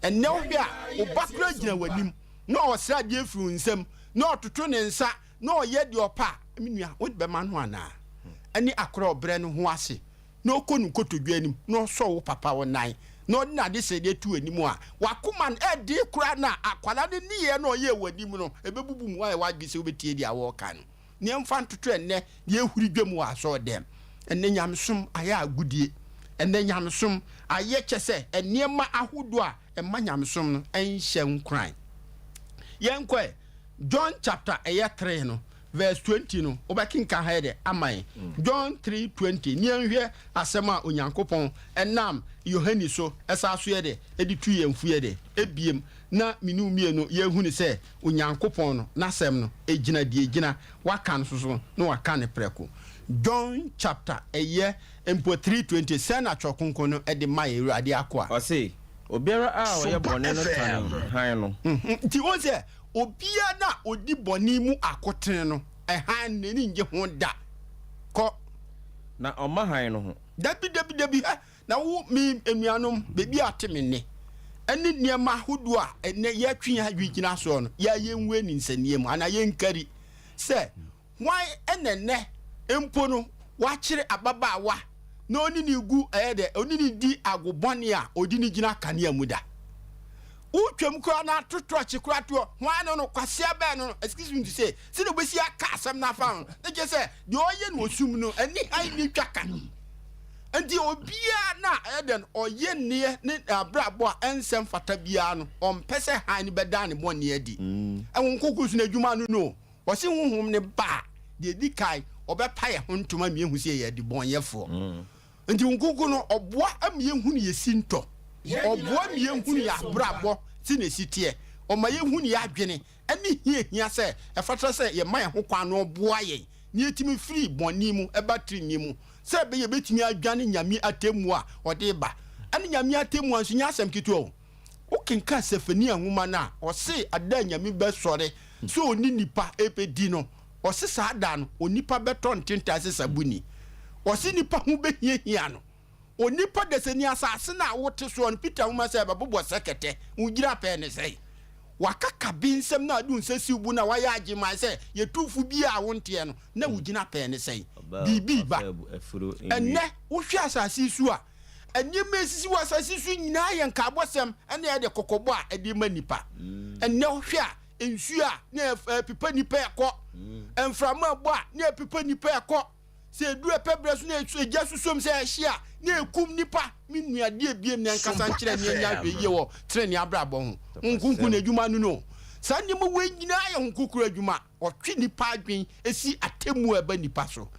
Ɛnnɛ wohwɛ a wo ba koraa gyina w'anim na ɔsrɛ adeɛ firi wo nsam na ɔtoto ne nsa na ɔyɛ deɛ ɔpɛ a, me nua wode bɛma no anaa? Ɛne akora a ɔbrɛ ne ho ase na ɔkɔ ne nkotodwe anim na ɔsɔ wo papa wo nan na ɔde n'adesrɛdeɛ to w'anim a, w'akoma no ɛden koraa na akwadaa no nneyɛɛ no a ɔyɛɛ w'anim no, ɛbɛbubu mu ayɛ w'adwene sɛ wobɛtie deɛ wɔreka no. Na yɛmfa ntoto ɛnnɛ deɛ ɛhuri dwam wɔ asɔredɛm. Ɛnnɛ nyamesom ayɛ agodie. Ɛnnɛ nyamesom ayɛ kyɛ sɛ nneɛma ahodoɔ a ɛma nyamesom no nhyɛ nkuran. Yɛnkɔ ɛ, John chapter ɛyɛ 3 no verse 20 no, wobɛkenkan ha yɛ dɛ ama yɛn. John 3:20, ne yɛnhwɛ asɛm a Onyankopɔn ɛnam Yohane so ɛsa so yɛ dɛ ɛde tu yɛn fo yɛ dɛ ebiem na mene wo mmienu yɛhunu sɛ Onyankopɔn no n'asɛm no ɛgyina deɛ ɛgyina, waka no soso na waka no prɛko. John chapter ɛyɛ mpo 3:20, sɛn na Twerɛ Kronkron no ɛde ma yɛn Awurade akoa? Ɔse, Obiara a ɔyɛ bɔne no tane hann no. Nti wohu sɛ obiara a ɔdi bɔne mu akotene no, hann no n'ani nnye ho da. Kɔ. Na ɔmma hann no ho. Dabi, dabi, dabi, hɛ, na wo, me anuanom, baabi a ate me nne, ɛne nneɛma ahodoɔ a ɛnnɛ yɛtwe yɛn adwene gyina soɔ no, yɛ a yɛnwue ne nsania mu, anaa yɛnkari sɛ, Hwan na ɛnnɛ mpo no wakyere ababaawa na ɔne no gu ɛyɛ dɛ, ɔne no di ago bɔne a ɔde no gyina kanea mu da? Wotwam koraa na ato tɔɔkye koraa toɔ, hwan no no, kwasea bɛn no no, excuse me to say, sɛdeɛ wobɛsi aka asɛm no afa ho no, na kyerɛ sɛ deɛ ɔyɛ no wɔ sum no, ɛne hann nni twa ka. Nti obiara na ɛyɛ dɛ no, ɔyɛ nneɛ ne abrabɔ a ɛnsɛ mfata biara no, ɔmpɛ sɛ hann no bɛda ne bɔne adi. Ɛwɔ nkokoɔ so no adwuma no no. Ɔse Honhom no ba a, deɛ ɛdi kan, ɔbɛpa yɛn ho ntoma ma yɛahu sɛ yɛyɛ adebɔnyɛfoɔ. Nti Honhom Kronkron no, ɔboa ma yɛhunu yɛn sintɔ. Ɔboa ma yɛhunu yɛn abrabɔ sɛdeɛ ɛsi teɛ. Ɔma yɛhunu yɛn adwene ne hia ɛhia sɛ ɛfata sɛ yɛma yɛn ho kwan na ɔboa yɛn na yɛtumi firi bɔne mu ba trenee mu. Sɛ ɛbɛyɛ yɛbɛtumi adwane Nyame atemmuo a ɔde reba. Ɛne Nyame atemmuo nso nyɛ asɛm ketewa o. Wokenkan Sefania nwoma no a, ɔse ada a Nyame bɛsɔre sɛ ɔne nnipa rebɛdi no, ɔse saa da no onipa bɛtɔ ntentan sɛ sabuni. Ɔse nnipa ho bɛhiahia no. Onipa dasani asase no a wote soɔ no, Peter nwoma sɛ ɛbɛbobɔ sɛ kɛtɛ. Wo gyinapɛn ne sɛn? Wakaka bi nsɛm na ade wo nsa si wo bo na wayɛ agyeman sɛ yɛtu fo bi a wonteɛ no, na wo gyinapɛn ne sɛn? Biribi reba. Ɛnnɛ wohwɛ asase yi so a, nneɛma a esisi wɔ asase yi so nyinaa yɛ nkaabɔsɛm ne ɛde kɔkɔbɔ a ɛde ma nnipa. Ɛnnɛ wohwɛ a, nsuo a na ɛpepa nnipa ɛkɔ, mframa ɛbɔ a na ɛpepa nnipa ɛkɔ, sɛ ɛduru ɛpɛ berɛ so na egya susuom sɛ ɛhye a na ɛkum nnipa. Me nua, deɛ ebiem na ɛnkasa nkyerɛ nea ɛnyɛ ahwɛyie wɔ tenenee abrabɔ ho. Honhom Kronkron n'adwuma no no. Saa nneɛma wei nyinaa yɛ Honhom Kronkron adwuma. Ɔtwe nnipa adwene si atemmuo a ɛba nnipa so.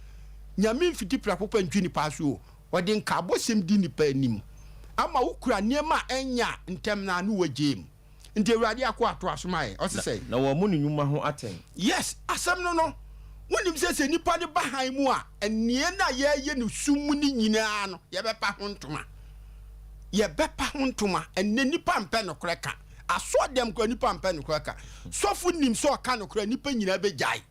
Nyame mfiti prɛko pɛ ntwe nnipa aso o. Ɔde nkaabɔsɛm di nnipa anim ama wokura nneɛma a ɛnyɛ a ntɛm no ara ne wagyae mu. Nti Awurade akoa toa so ma yɛn. Ɔse sɛn? Na wɔammu ne nnwuma ho atɛn. Yes, asɛm no no. Wonim sɛ sɛ nnipa no ba hann mu a, nneɛ no a yɛreyɛ no sum mu no nyinaa no, yɛbɛpa ho ntoma. Yɛbɛpa ho ntoma. Ɛnnɛ nnipa mpɛ nokorɛ ka. Asɔɔdɛm koraa nnipa mpɛ nokorɛ ka. Sɔfo nim sɛ ɔka nokorɛ a, nnipa nyinaa bɛgyae.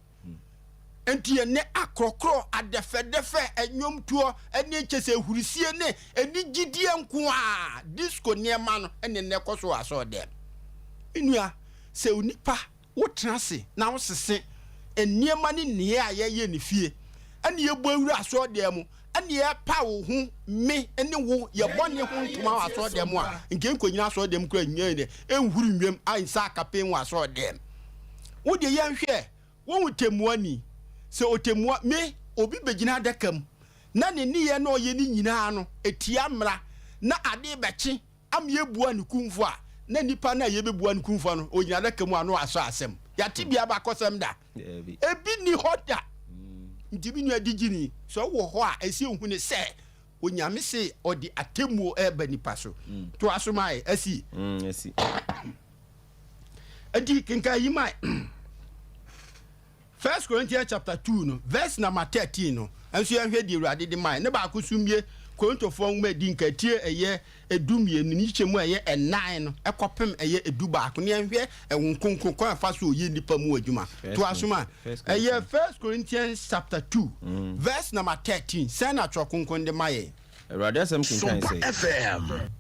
Enti ɛnnɛ akorɔkorɔ, adɛfɛdɛfɛ, nnwomtoɔ ne kyɛ sɛ ahurisie ne anigyedeɛ nko ara, disco nneɛma no ne nnɛ kɔ so wɔ asɔɔdɛm. Me nua, sɛ onipa wotena ase na wosese nneɛma ne nneyɛɛ a yɛyɛ no fie ɛne yɛbɔ awura asɔɔdɛm mu ɛne yɛpa wo ho me ne wo yɛ bɔne ho ntoma wɔ asɔɔdɛm mu a, nka nkɔnyina asɔɔdɛm koraa nyɛ dɛ ɛnhuru nwam a nsa akapen wɔ asɔɔdɛm. Wo deɛ yɛnhwɛ, wohu tɛmua ni, sɛ ɔtɛmua me obi bɛgyina adaka mu na ne nneyɛɛ na ɔyɛ ne nyinaa no ɛtia mmara na ade bɛkye ama yɛbua ne kumfo a, na nipa no a yɛbɛbua no kumfo no, ɔgyina adaka mu a na wasɔ asɛm. Yɛate bia abakɔsɛm da? Ebi nni hɔ da. Nti me nua digyini, sɛ wowɔ hɔ a, ɛsɛ ohu ne sɛ Onyame se ɔde atemmuo ɛreba nipa so. Toa so ma ɛ, asi. Asi. Enti kenkan yi ma ɛ. First Corinthians chapter 2 no, verse number 13 no, nso yɛnhwɛ deɛ Awurade de mae. Ne baako so mmie Korintofoɔ nwoma edi nka tie ɛyɛ 12 ne nkyekyɛmu a ɛyɛ ɛnan no ɛkɔpem ɛyɛ 11 ne yɛnhwɛ ɛho nkonko kwan afa so ɔyɛ nnipa mu adwuma. Toa so ma ɛyɛ First Corinthians chapter 2 verse number 13. Sɛn na Twerɛ Kronkron de ma yɛn? Awurade asɛm kenkan Sompa sɛ. FM.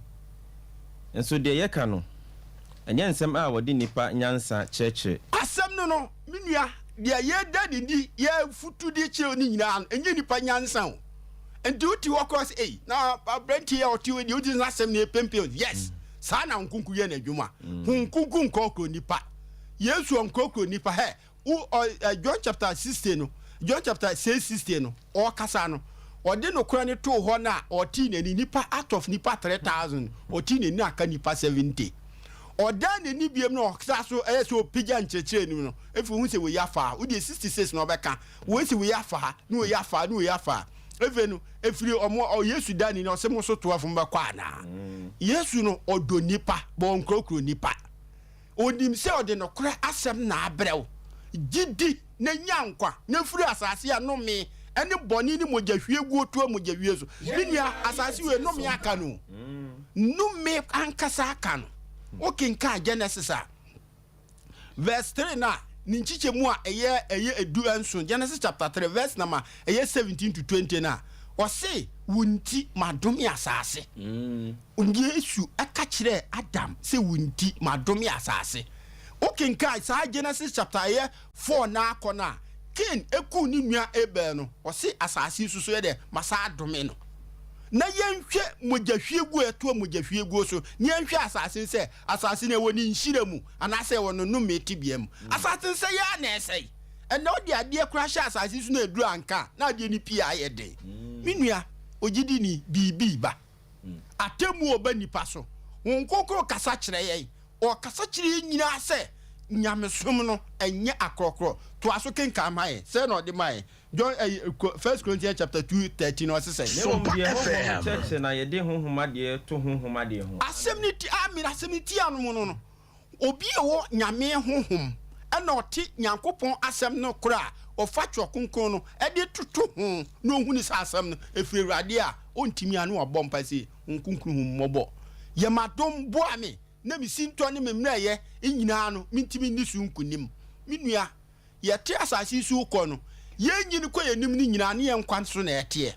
Nso deɛ yɛka no, ɛnyɛ nsɛm a wɔde nnipa nyansa kyerɛkyerɛ. Asɛm no no, me nua, deɛ yɛda ne di, yɛfutu de kyerɛ no nyinaa no, ɛnyɛ nnipa nyansa o. Nti wote hɔ koraa sɛ, ei, na aberanteɛ a ɔte hɔ deɛ, wogye n'asɛm na ɛpempem. Yes, saa na Honhom Kronkron yɛ n'adwuma. Honhom Kronkron nkorɔkorɔ nnipa. Yesu ɔnkorɔkorɔ nnipa. Hɛ, wo, ɔ, ɛ, John chapter 60 no, John chapter 6 60 no, ɔrekasa no, ɔde nokorɛ no too hɔ no a, ɔtee n'ani, nnipa out of nnipa 3,000, ɔtee n'ani na aka nnipa 70. Ɔdan n'ani biom na ɔsa so ɛyɛ sɛ ɔpagya nkyerɛkyerɛ no mu no, afei ɔhu sɛ wei afa ha, wodeɛ 66 na ɔbɛka, wei sɛ wei afa ha, na wei afa ha, na wei afa ha. Afei no, ɛfiri ɔmo, ɔ, Yesu dan n'ani, ɔsɛ mo so 12 mobɛkɔ anaa? Yesu no, ɔdɔ nnipa, but ɔnkorɔkorɔ nnipa. Ɔnim sɛ ɔde nokorɛ asɛm na abrɛ wo. Gye di na nya nkwa, na firi asase a nnome ne bɔne ne mogyahwieguo toa mogyahwie so. Me nua, asase wei, nnome aka no o. Nnome ankasa aka no. Wokenkan Genesis a, verse 3 no a, ne nkyekyɛmu a ɛyɛ ɛyɛ 17, Genesis chapter 3 verse number ɛyɛ 17 to 20 no a, ɔse, wo nti madome asase. Yesu ɛka kyerɛɛ Adam sɛ wo nti madome asase. Wokenkan saa Genesis chapter ɛyɛ 4 na akɔ no a, Cain ekuu ne nua Abel no, ɔse asase yi so so yɛ dɛ masa adome no. Na yɛnhwɛ mogyahwieguo a ɛtoa mogyahwieguo so, na yɛnhwɛ asase no sɛ asase no ɛwɔ ne nhyira mu anaasɛ ɛwɔ no nnome tebea mu. Asase no sɛe ara na ɛsɛe. Ɛnnɛ wode adeɛ koraa hyɛ asase so na ɛduru anka a, na adeɛ no pii ayɛ den. Me nua, ogyidini, biribi reba. Atemmuo reba nnipa so. Honhom Kronkron kasa kyerɛ yɛn. Ɔkasa kyerɛ yɛn nyinaa sɛ nyamesom no ɛnyɛ akorɔkorɔ. Toa so kenkan ma yɛn. Sɛn na ɔde ma yɛn? John, eh, First Corinthians chapter 2, 13, ɔse sɛn? Na mmom Sompa deɛ Honhom no FM. kyerɛkyerɛ na yɛde honhom adeɛ to honhom adeɛ ho. Asɛm no ti, amen, asɛm no ti anom no no, obi a ɔwɔ Nyame honhom Ɛna ɔte Nyankopɔn asɛm no korɔ a, ɔfa Twerɛ Kronkron no de toto ho na ɔhunu sɛ asɛm no ɛfiri Awurade a, ɔntumi a na wabɔ mpaeɛ sɛ, Honhom Kronkron hu me mmɔbɔ, yɛ m'adom, boa me na me sintɔ ne me mmerɛyɛ nyinaa no mentumi nni so nkonim. Me nua, yɛte asase yi so rekɔ no, yɛrenyin kɔ yɛn anim no nyinaa ne yɛn nkwa so na ɛteɛ.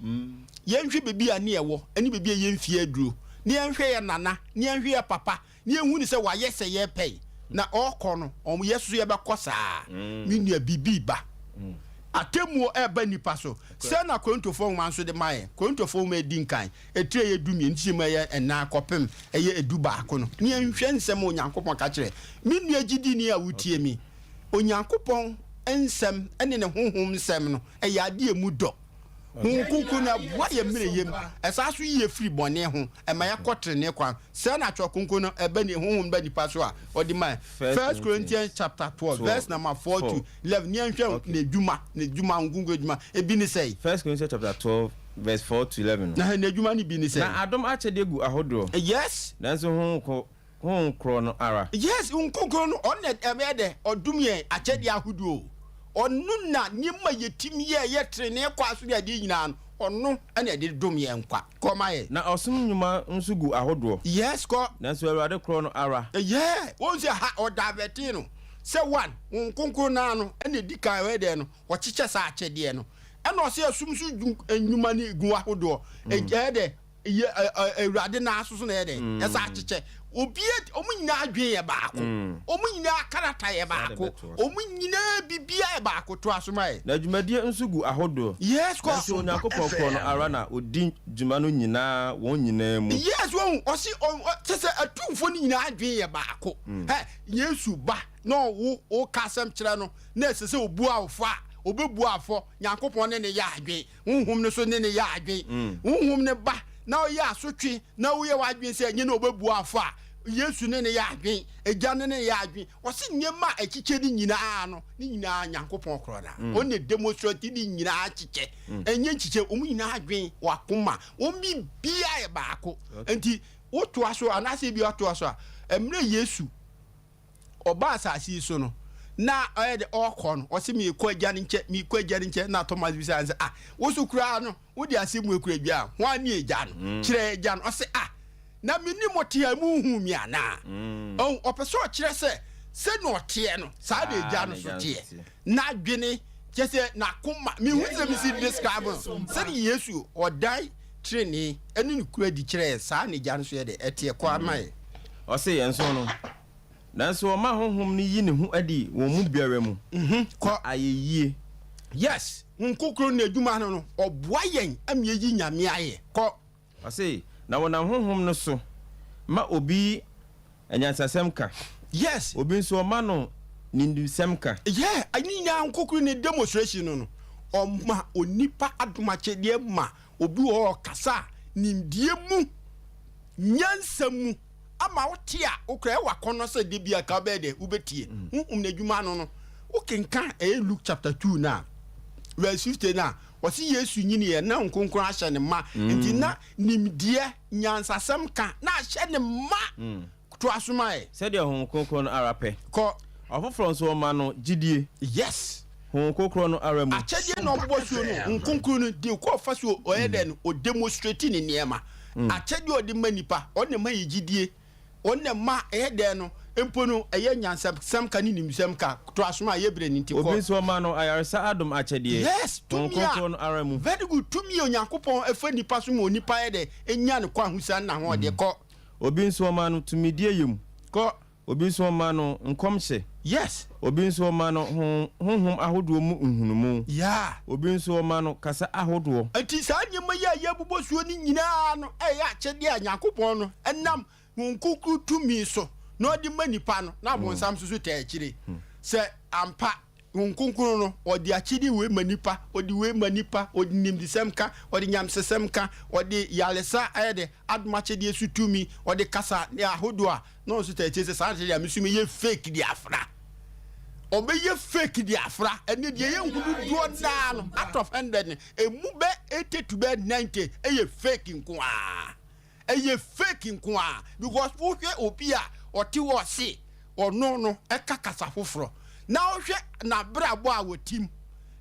Yɛnhwɛ baabi a ne yɛwɔ ne baabi a yɛn mfeɛ aduro, na yɛnhwɛ yɛn nana, na yɛnhwɛ yɛn papa, na yɛnhu no sɛ wayɛ sɛ yɛn pɛn, na ɔrekɔ no, wɔn yɛn nso yɛbɛkɔ saa. Me nua, biribi reba. Atemmuo reba nnipa so. Sɛn na Korintofoɔ nwoma nso de ma yɛn? Korintofoɔ nwoma a ɛdi nkan, etire a ɛyɛ 12, nkyekyɛmu a ɛyɛ nnan kɔpem ɛyɛ 11 no, na yɛnhwɛ nsɛm a Onyankopɔn ka kyerɛ. Me nua gyidini a wotie me, Onyankopɔn nsɛm ne ne honhom nsɛm no, ɛyɛ adeɛ a emu dɔ. Honhom Kronkron no, ɛboa yɛn mmerɛ yam. Ɛsan nso yi yɛn firi bɔne ho, ɛma yɛkɔ trenee kwan. Sɛɛ na Twerɛ Kronkron no ɛba ni, Honhom ba nipa so a, ɔde ma yɛn. First Corinthians chapter 12 verse number 4 to 11, ne yɛnhwɛ n'adwuma, n'adwuma, Honhom Kronkron adwuma, ebi ne sɛn? First Corinthians chapter 12 verse 4 to 11 no. Na n'adwuma no bi ne sɛn? Na adom akyɛdeɛ gu ahodoɔ. Yes. Nanso Honhom Honhom korɔ no ara. Yes, Honhom Kronkron no, ɔno na ɛbɛyɛ dɛ ɔdom yɛn akyɛdeɛ ahodoɔ o. Ɔno na nneɛma a yɛtumi yɛ, yɛ trenee kɔ aso ne adeɛ nyinaa no, ɔno na ɛde dom yɛn nkwa. Kɔ ma yɛn. Na ɔsom nnwuma nso gu ahodoɔ. Yes, kɔ. Nanso Awurade korɔ no ara. Yeah, wohu sɛ ha ɔdavɛtee no sɛ one, Honhom Kronkron no ara no na ɛdi kan ɔyɛ dɛn no, ɔkyekyɛ saa akyɛdeɛ no. Ɛna ɔsɛ ɛsom nso nnwuma no gu ahodoɔ. Ɛyɛ dɛ, yɛ ɛ ɛ awurade nan so so na yɛ dɛ mm. ɛsɛ akyekyɛ obi wɔn nyinaa adwene yɛ baako mm. wɔn nyinaa karata yɛ baako wɔn nyinaa bibia yɛ baako to asoma yɛ. Na dwumadie nso gu ahodoɔ. Yes kɔ. Nanso Onyankopɔn korɔ no ara na odi dwuma no nyinaa wɔn nyinaa mu. Yes wɔn ɔsi ɔ kyɛ sɛ atumfoɔ no nyinaa adwene yɛ baako. Mm. Ɛ Yesu ba na ɔwo ɔka asɛm kyerɛ no na ɛsɛ sɛ obu awofo a obebu afɔ Nyankopɔn ne ne yɛ adwene. Honhom no so ne no yɛ adwen. Honhom no ba na ɔyɛ asotwe na woyɛ w'adwen sɛ ɛnyɛ na ɔbɛbu afɔ a, Yesu ne no yɛ adwen, Agya no ne no yɛ adwen. Ɔse nneɛma a ɛkyekyɛ no nyinaa no, ne nyinaa Nyankopɔn korɔ no. Ɔno na demonstrate ne nyinaa kyekyɛ. Ɛnyɛ nkyekyɛ, wɔn nyinaa adwen, wɔn akoma, wɔn biribiara yɛ baako. Nti wotoa so anaasɛ ebi atoa so a, mmerɛ Yesu ɔbaa asase yi so no, na ɔyɛ dɛ ɔrekɔ no, ɔse merekɔ agya no nkyɛn, merekɔ agya no nkyɛn. Na Thomas bisaa no sɛ, ah, wo so koraa no, wode asɛm mu akura dwa a, hwan ne agya no? Mm. Kyerɛ agya no. Ɔse, ah, na me ne mo te a monhuu me anaa? Mm. Ɔpɛ sɛ ɔkyerɛ sɛ sɛnea ɔteɛ no, saa na agya no so teɛ. N'adwene, kyɛ sɛ n'akoma, mehu sɛ mesi describe no, sɛdeɛ Yesu ɔdan trenee ne ne kura di kyerɛ yɛn, saa na agya no so yɛ dɛ ɛteɛ kɔ ama yɛn. Ɔse yɛn nso no, nanso ɔma Honhom no yi ne ho adi wɔn mu biara mu, na Kɔ. ayɛ yie. Yes, Honhom Kronkron no adwuma no no, ɔboa yɛn ma yɛyi Nyame ayɛ. Kɔ. Ɔse, na wɔnam Honhom no so ma obi anyansasɛm ka, Yes. obi nso ɔma no nimdesɛm ka. Yeah, ne nyinaa Honhom Kronkron ne demonstration no no, ɔma onipa adom akyɛdeɛ ma obi wɔ hɔ ɔkasa a, nimdeɛ mu, nyansa mu, ama wote a, wokora ɛwɔ akɔnnɔ sɛ da bi a ka wobɛyɛ dɛ wobɛtie. Honhom no adwuma ano no, wokenkan ɛyɛ Luke chapter 2 no a, verse 50 no a, ɔse Yesu nyiniiɛ na Honhom Kronkron ahyɛ ne ma. Nti na nimdeɛ, nyansasɛm ka na ahyɛ ne ma. Toa so ma ɛ. Sɛdeɛ Honhom Kronkron no ara pɛ. Kɔ. Ɔfoforɔ nso ɔma no gyidie. Yes. Honhom Kronkron no ara mu. Akyɛdeɛ na ɔbobɔ soɔ no, Honhom Kronkron no deɛ kɔ ɔfa so ɔyɛ dɛn no, ɔdemonstrate ne nneɛma. Akyɛdeɛ a ɔde ma nnipa, ɔno na ɛma yɛ gyidie, ɔno na ɛma ɛyɛ dɛn no, mpo no ɛyɛ nyansasɛm ka ne nimsɛm ka. Toa so ma yɛ berɛ no nti, kɔ. Obi nso ɔma no ayaresa adom akyɛdeɛ, Yes, Honhom tumi a, Kronkron no ara mu. Very good, tumi a Onyankopɔn fa nnipa so ma onipa yɛ dɛn, nya ne kwahosan ne n'ahoɔden. Kɔ. Obi nso ɔma no tumidie yɛ mu. Kɔ. Obi nso ɔma no nkɔmhyɛ. Yes. Obi nso ɔma no honhom ahodoɔ mu nhunumu. Yeah. Obi nso ɔma no kasa ahodoɔ. Enti saa nneɛma yi a yɛrebobɔ soɔ no nyinaa no yɛ akyɛdeɛ a Nyankopɔn no nam Honhom Kronkron tumi so na ɔde ma nnipa no, na abonsam nso so taa akyire. Sɛ ampa Honhom Kronkron no, ɔde akyɛdeɛ wei ma nnipa, ɔde wei ma nnipa, ɔde nimdesɛm ka, ɔde nyamesesɛm ka, ɔde yaresa ayɛ dɛ, adom akyɛdeɛ so tumi, ɔde kasa ahodoɔ a, na ɔno nso taa akyire sɛ saa akyɛdeɛ a me nso meyɛ fake de afra. Ɔbɛyɛ fake de afra. Ɛnɛ deɛ yɛhu dodoɔ naa no, out of 100 no, ɛmu bɛ 80 to bɛ 90 ɛyɛ fake nko ara. Ɛyɛ fake nko ara because wohwɛ obi a ɔte hɔ ɔse ɔno no ɛka kasa foforɔ. na wohwɛ n'abrabɔ a wɔtim,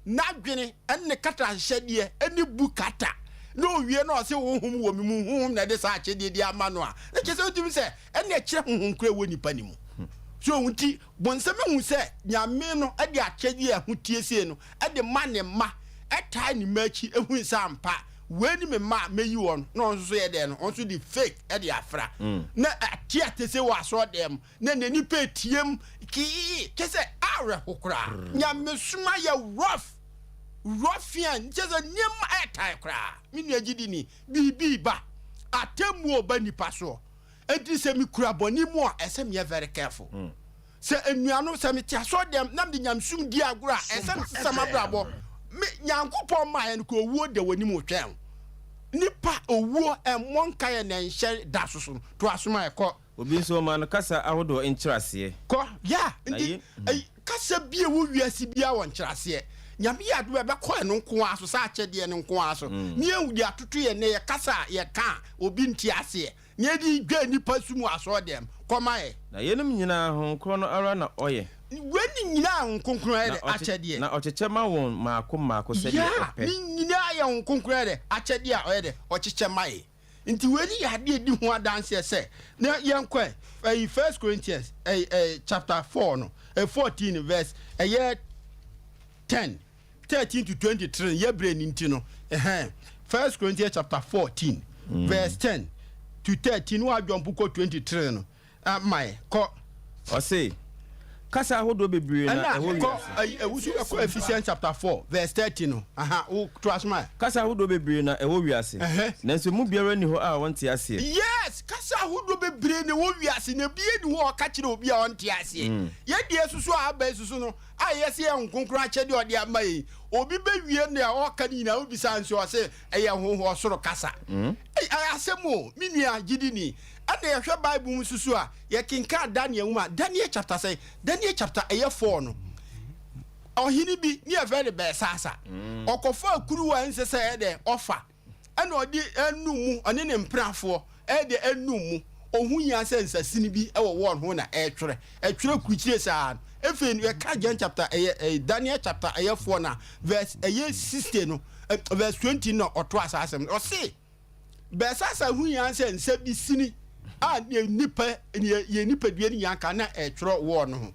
n'adwene ne ne kata ahyehyɛdeɛ ne bu kata, na owie na ɔse honhom wɔ me mu, honhom na ɛde saa akyɛdeɛ di ama no a, na kyerɛ sɛ wotumi sɛ ɛne ɛkyerɛ honhom kora ɛwɔ nipa ne mu. So nti bonsam ehu sɛ Nyame no de akyɛdeɛ a ɛho tie sei no de ma ne mma, ɛtae ne mma akyi, ehu sɛ ampa wei ne me mma a mɛyi wɔn, na ɔno nso so yɛ dɛn no, ɔno nso de fake de afra na ate atese wɔ asɔɔdan mu na ne nipa etiem kii, kyɛ sɛ awerɛho koraa. Nyamesom ayɛ rough, ruffian, kyɛ sɛ nneɛma ɛtae koraa. Me nua gyidini, biribi ba, atemmuo ba nipa soɔ. Enti sɛ mekura bɔne mu a, ɛsɛ meyɛ very careful. Sɛ anuanom, sɛ mete asɔrdan na mede nyamesom di agorɔ a, ɛsɛ mesesa m'abrabɔ. Me Nyankopɔn maa yɛn kɔ owuo da w'anim retwɛn wo. Nipa owuo ɛmmɔ nkaeɛ na ɛnhyɛ da so so no, to asom a ɛkɔ. Obi nso ɔmaa no kasa ahodoɔ nkyerɛaseɛ. Kɔ, yeah, Na nti ye. ɛyi, kasa bi a ɛwɔ wiase biara wɔ nkyerɛaseɛ. Nyame yɛ adom a ɛbɛkɔ ɛno nko ara so, saa akyɛdeɛ no nko ara so. Ne yɛn de atoto yɛn nnɛ, yɛ kasa a yɛka a obi nte aseɛ. Nea edi dwa nnipa su mu asɔɔdɛm, kɔ ma yɛ. Na yeinom nyinaa Honhom Korɔ no ara na ɔyɛ. Wei ne nyinaa Honhom Kronkron ayɛ Na dɛ ɔkye, akyɛdeɛ. na ɔkyekyɛ ma wɔn mmaako mmaako sɛdeɛ Yeah, ɔpɛ. ne nyinaa yɛ Honhom Kronkron ayɛ dɛ akyɛdeɛ a ɔyɛ dɛ ɔkyekyɛ ma yɛ. Nti wei ne yɛ adeɛ edi ho adanseɛ sɛ, na yɛnkɔ ɛ, ɛyi First Corinthians ɛyi ɛyi chapter 4 no, ɛ 14 verse ɛyɛ 10. 13 to 23 yɛ berɛ no nti no, ɛhɛn, First Corinthians chapter 14 verse 10 to 13 na wadwɔmpo kɔ 23 no, ma yɛ kɔ. Ɔse, kasa ahodoɔ bebree na Ɛna ɛwɔ kɔ wiase. ɛyi ɛwusu ɛkɔ Ephesians chapter 4 verse 30 no, aha, wo to aso ma yɛ. Kasa ahodoɔ bebree na ɛwɔ wiase, nanso emu biara nni hɔ a wɔnte aseɛ. Yes, kasa ahodoɔ bebree na ɛwɔ wiase, na ebi nni hɔ a ɔka kyerɛ obi a ɔnte aseɛ. Yɛn deɛ susu a aba yi susu no, a ɛyɛ sɛ yɛn Honhom Kronkron akyɛdeɛ a ɔde ama yɛn yi, obi bɛwie nea ɔreka no nyinaa, wobisa nso ɔse ɛyɛ honhom ɔsoro kasa. Ei, ɛyɛ asɛm o, me nua gyidini. Ɛna yɛhwɛ Bible mu nso so a, yɛkenkan Daniel nwoma, Daniel chapter sɛn? Daniel chapter ɛyɛ 4 no, ɔhene bi ne yɛfrɛ no Belsasar, ɔkɔfaa kuruwa a ɛnsɛ sɛ ɛyɛ dɛn ɔfa. Ɛna ɔde anum mu, ɔne ne mpenafoɔ ɛde anum mu. Ɔhu hia sɛ nsasini bi wɔ wɔn ho na ɛretwerɛ. Ɛtwerɛ kurukyire saa no. Afei no yɛka John chapter ɛyɛ ɛyɛ Daniel chapter ɛyɛ 4 na verse ɛyɛ 60 no verse 20 no ɔtoa saa asɛm no. Ɔse Belsasar hu hia sɛ nsa bi sini a ne nipa ne yɛ nipadua no nyinaa ka na ɛtwerɛ wɔn no ho.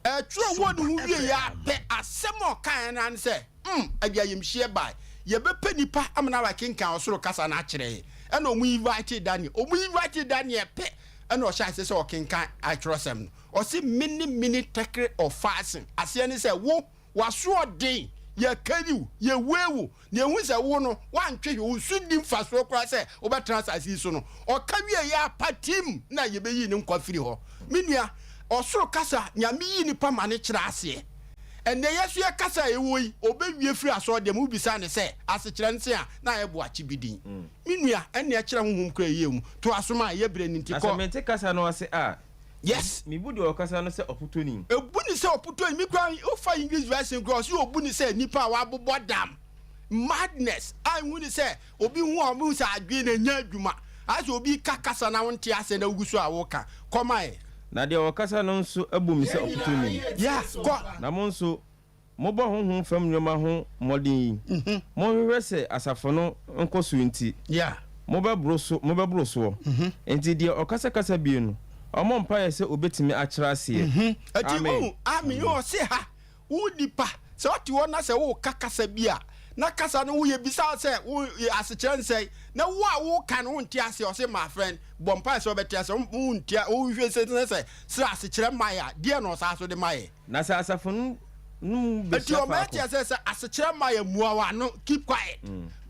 Ɛtwerɛ wɔn no ho wie yɛ apɛ asɛm a ɔkaeɛ no ara ne sɛ, Umm ɛde ayamhyie bae. Yɛbɛpɛ nipa ama no akenkan ɔsoro kasa no akyerɛ yɛn. Ɛna ɔmo invitee Daniel. Ɔmo invitee Daniel pɛ ɛna ɔhyɛɛ aseɛ sɛ ɔkenkan atwerɛsɛm no. Ɔse mene mene tekere ɔfasen. Aseɛ ne sɛ wo, w'asoɔden, yɛkari wo, yɛwei wo, na yɛhu sɛ wo no, woantwe hwee, wo so nni mfasoɔ koraa sɛ wobɛtena asase yi so no. Ɔka wieeɛ ara pa tim na yɛbɛyii ne nkwa firi hɔ. Me nua, ɔsoro kasa, Nyame yi nipa ma no kyerɛ aseɛ. Ɛnnɛ yɛ so yɛ kasa a yɛwɔ yi, ɔbɛwie firi asɔɔdɛm, wobisa no sɛ, asekyerɛ no se a, na ayɛ boakye bi din. Me nua, ɛnne ɛkyerɛ honhom kura yie mu. To aso ma, ɛyɛ berɛ no nti, Na sɛ kɔ. mente kasa no ase a, Yes. mebu deɛ ɔkasa no sɛ ɔpotɔni. Ɛbu no sɛ ɔpotɔni. Me koraa, wofa English version koraa, ɔse ɔbu no sɛ nipa a wabobɔ dam. Madness. A ɛhu no sɛ, obi hu a, ɔhu sɛ adwene no ɛnyɛ adwuma. Ayɛ sɛ obi ka kasa na wonte aseɛ na wogu so a woka. Kɔ ma yɛn. Na deɛ ɔkasa no nso abu me sɛ ɔpotɔni. Yeah, kɔ. Na mo nso, mobɔ honhom fam nneɛma ho mmɔden yi, monhwehwɛ sɛ asafo no nkɔsoɔ nti, mobɛboro so, mobɛboro soɔ. Enti deɛ ɔkasa kasa bie no, ɔmmɔ mpaeɛ sɛ ɔbɛtumi akyerɛ aseɛ. Enti, Amen. wohu, amen, ɔse ha, Wo nipa, sɛ wote hɔ na sɛ woreka kasa bi a, na kasa no woyɛ bisa wo sɛ wo asekyerɛ ne sɛn, na wo a woreka no wonte aseɛ, ɔse my friend, bɔ mpaeɛ sɛ wobɛte aseɛ, wonte a, wohwɛ sɛ sɛ sɛ srɛ asekyerɛ ma yɛ a, deɛ na ɔsaa so de ma yɛ? Na sɛ asafo no mu Enti bɛhyia ɔma yɛte faako. aseɛ sɛ asekyerɛ ma yɛ, mua w'ano, keep quiet,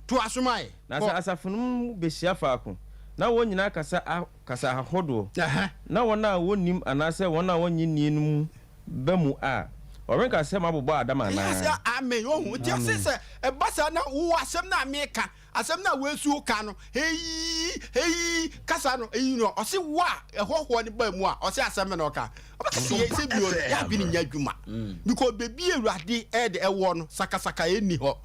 toa so ma yɛ, Na kɔ. sɛ asafo no mu bɛhyia faako, na wɔn nyinaa kasa a kasa ahodoɔ, na wɔn a wɔnnim anaasɛ wɔn a wɔnnye nnie no mu ba mu a, wɔrenka sɛ moabobɔ adam Ɛyɛ anaa? sɛ amen ohu nti ɛse sɛ ɛba saa na wo asɛm no a meka asɛm no a woasu ka no heyi heyi kasa no eyi no ɔse wo a ɛhɔhoɔ no ba mu a ɔse asɛm na ɔka ɔbɛka sɛ yɛ sɛ bio no yɛadwene nyɛ adwuma because baabi awurade ɛde ɛwɔ no sakasaka ɛnni hɔ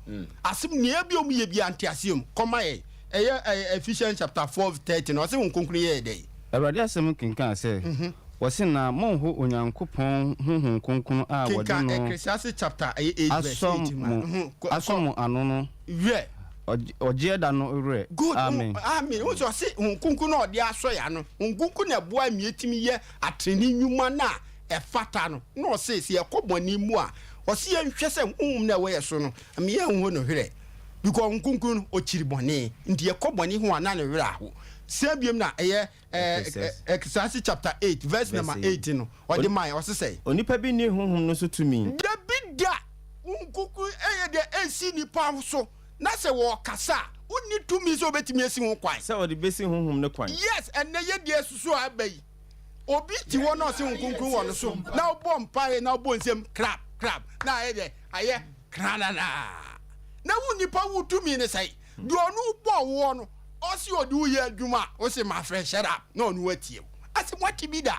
asɛm nea bi ɔmu yɛ bi ante aseɛ mu kɔma yɛ ɛyɛ Ephesians chapter 4 30 no ɔse wo nkonkron yɛ dɛn. Awurade asɛm kenkan sɛ. Wɔse na monnho Onyankopɔn Honhom Kronkron a wɔde Kenkan no Ecclesiastes chapter ɛyɛ 8 verse asɔ 8 ma mo ho kɔ asɔ kɔ mo ano no werɛ. ɔgyeɛ da no werɛ. Good. Amen. Amen. Wo sɛ ɔse Honhom Kronkron na ɔde asɔ yɛ ano. Honhom Kronkron na ɛboa ma yɛtumi yɛ atrenee nnwuma no a ɛfata no. Na ɔse sɛ yɛkɔ bɔne mu a, ɔse yɛnhwɛ sɛ Honhom no a ɛwɔ yɛ so no, ma yɛnho no werɛ. Because Honhom Kronkron no, ɔkyiri bɔne. Nti yɛkɔ bɔne ho a, na ne werɛ aho. Sɛ biom na ɛyɛ Ecclesiastes chapter 8 verse number 8 no, ɔde mae, ɔse sɛ. Onipa bi nni Honhom no so tumi. Dabi da! Honhom Kronkron ɛyɛ deɛ ɛnsi nipa so, na sɛ wɔkasa a, wonni tumi sɛ wobɛtumi asi ho kwan. Sɛ ɔde bɛsi Honhom no kwan. Yes, ɛnnɛ yɛ deɛ susu a aba yi, obi te hɔ na ɔse Honhom Kronkron wɔ no so, na wobɔ mpaeɛ na wobɔ nsam krab krab, na ayɛ dɛ, ayɛ krananaa. Na wo nipa wo tumi ne sɛn? Deɛ ɔno bɔɔ woɔ no, ɔse ɔde wo yɛ adwuma a, wose my friend shut up, na ɔno atie wo. Ase moate bi da?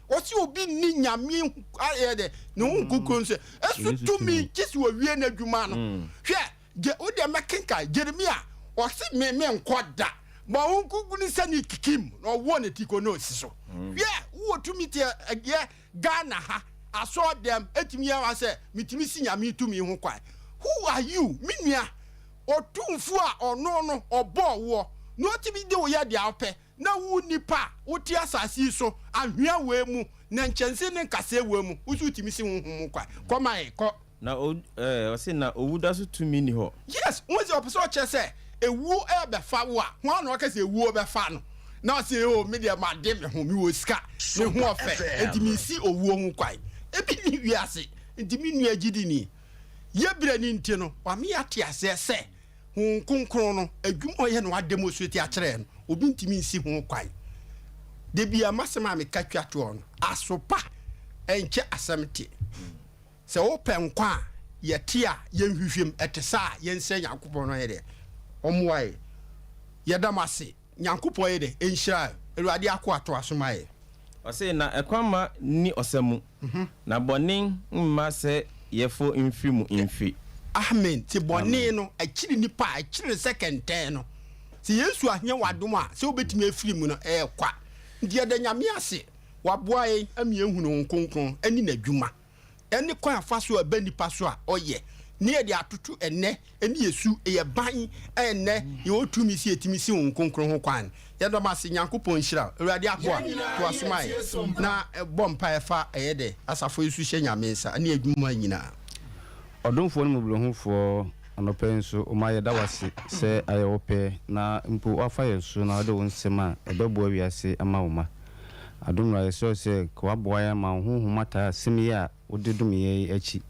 Ɔse obi nni Nyame ayɛ dɛ, ne Honhom Kronkron sɛ, ɛso tumi gye sɛ ɔwie n'adwuma no. Hwɛ, Gye wo deɛ mɛkenkan Jeremia, ɔse me menkɔ da, ma wo nkuku ne sɛ ne kikim na ɔwɔ ne ti ko na ɔsi so. Hwɛ, wowɔ tumi te ɛyɛ Ghana ha asɔɔ dɛm ɛtumi yɛ wa sɛ metumi si Nyame tumi ho kwan. Who are you? Me nua, ɔtumfuo a ɔno no ɔbɔɔ woɔ na ɔtumi de wo yɛ deɛ wopɛ na wo nipa a wote asase yi so anhwea wei mu na nkyɛnse ne nkasɛɛ wei mu wo so wotumi si honhom mu kwan. Kɔ ma yɛn, kɔ. Na o eh, ɔse na owu da so tumi nni hɔ. Yes, wohu sɛ ɔpɛ sɛ ɔkyerɛ sɛ ewuo ɛɛbɛfa wo a, hwan na ɔka sɛ ewuo bɛfa no? Na ɔse oh me deɛ made me ho, mewɔ sika, me ho ɔfɛ, enti mensi owuo ho kwan. Ebi nni wiase. Nti me nua gyidini, yɛ berɛ no nti no, wama yɛate aseɛ sɛ Honhom Kronkron no, adwuma a ɔyɛ na wademonstrate akyerɛ yɛn no, obi ntumi nsi ho kwan. Da biara m'asɛm a meka twa toɔ no, aso pa nkyɛ asɛm te. Sɛ wopɛ nkwa a, yɛte a, yɛnhwehwɛ mu. Ɛte saa a, yɛnsrɛ Nyankopɔn na ɔnyɛ dɛ? Ɔmmoa yɛn. Yɛda mo ase. Nyankopɔn yɛ dɛ? Nhyira yɛn. Awurade akoa toa so ma yɛn. Ɔse, na ɛkwan mma nni ɔsa mu, na bɔne mma sɛ yɛfo mfiri mu mfi. Amen. Nti bɔne no, ɛkyere nipa a, ɛkyere no sɛ kɛntɛn no. Sɛ Yesu ahia w'adom a, sɛ wobɛtumi afiri mu no, ɛyɛ kwa. Nti yɛda Nyame ase. Waboa yɛn ama yɛahunu Honhom Kronkron ne n'adwuma, ne kwan a ɔfa so a ɛba nnipa so a ɔyɛ, ne yɛde atoto ɛnnɛ ne yɛ su, yɛ ban a ɛnnɛ yɛwɔ tumi sɛ yɛtumi si Honhom Kronkron ho kwan. Yɛda mo ase. Nyankopɔn nhyira wo. Awurade akoa, toa so ma yɛn, na bɔ mpaeɛ fa ɛyɛ dɛ asafo yi so hyɛ Nyame nsa ne adwuma nyinaa. Ɔdomfoɔ ne mmɔborɔhunufoɔ, anɔpa yi nso, woma yɛda wo ase sɛ ayɛ wo pɛ na mpo woafa yɛn so na wode wo nsɛm a ɛbɛboa wiase ama wo mma. Adom Wura, yɛsrɛ wo sɛ ka woaboa yɛn ama wo Honhom ataa asɛm yi a wode dom yɛn yi akyi,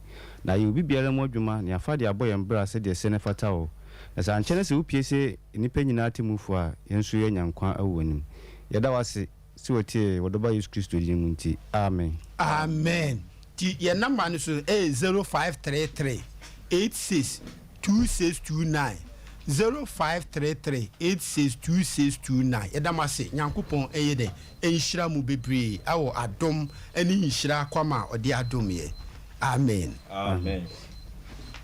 na ayɛ obi biara mu adwuma na yɛafa de abɔ yɛn bra sɛdeɛ ɛsɛ na ɛfata wo. Na sɛ ankyɛ na sɛ wopue sɛ nnipa nyinaa atemmufoɔ a, yɛn nso yɛanya nkwa wɔ w'anim. Yɛda wo ase sɛ woatie yɛn, wɔ Dɔba Yesu Kristo din mu nti, amen. Amen nti yɛn number no so ɛyɛ 0533 86 2629 0533 86 2629 yɛda mo ase Nyankopɔn ɛyɛ dɛn ɛnhyira mo bebree ɛwɔ adom ɛne nhyira kwama a ɔde adom yɛn Amen. Amen.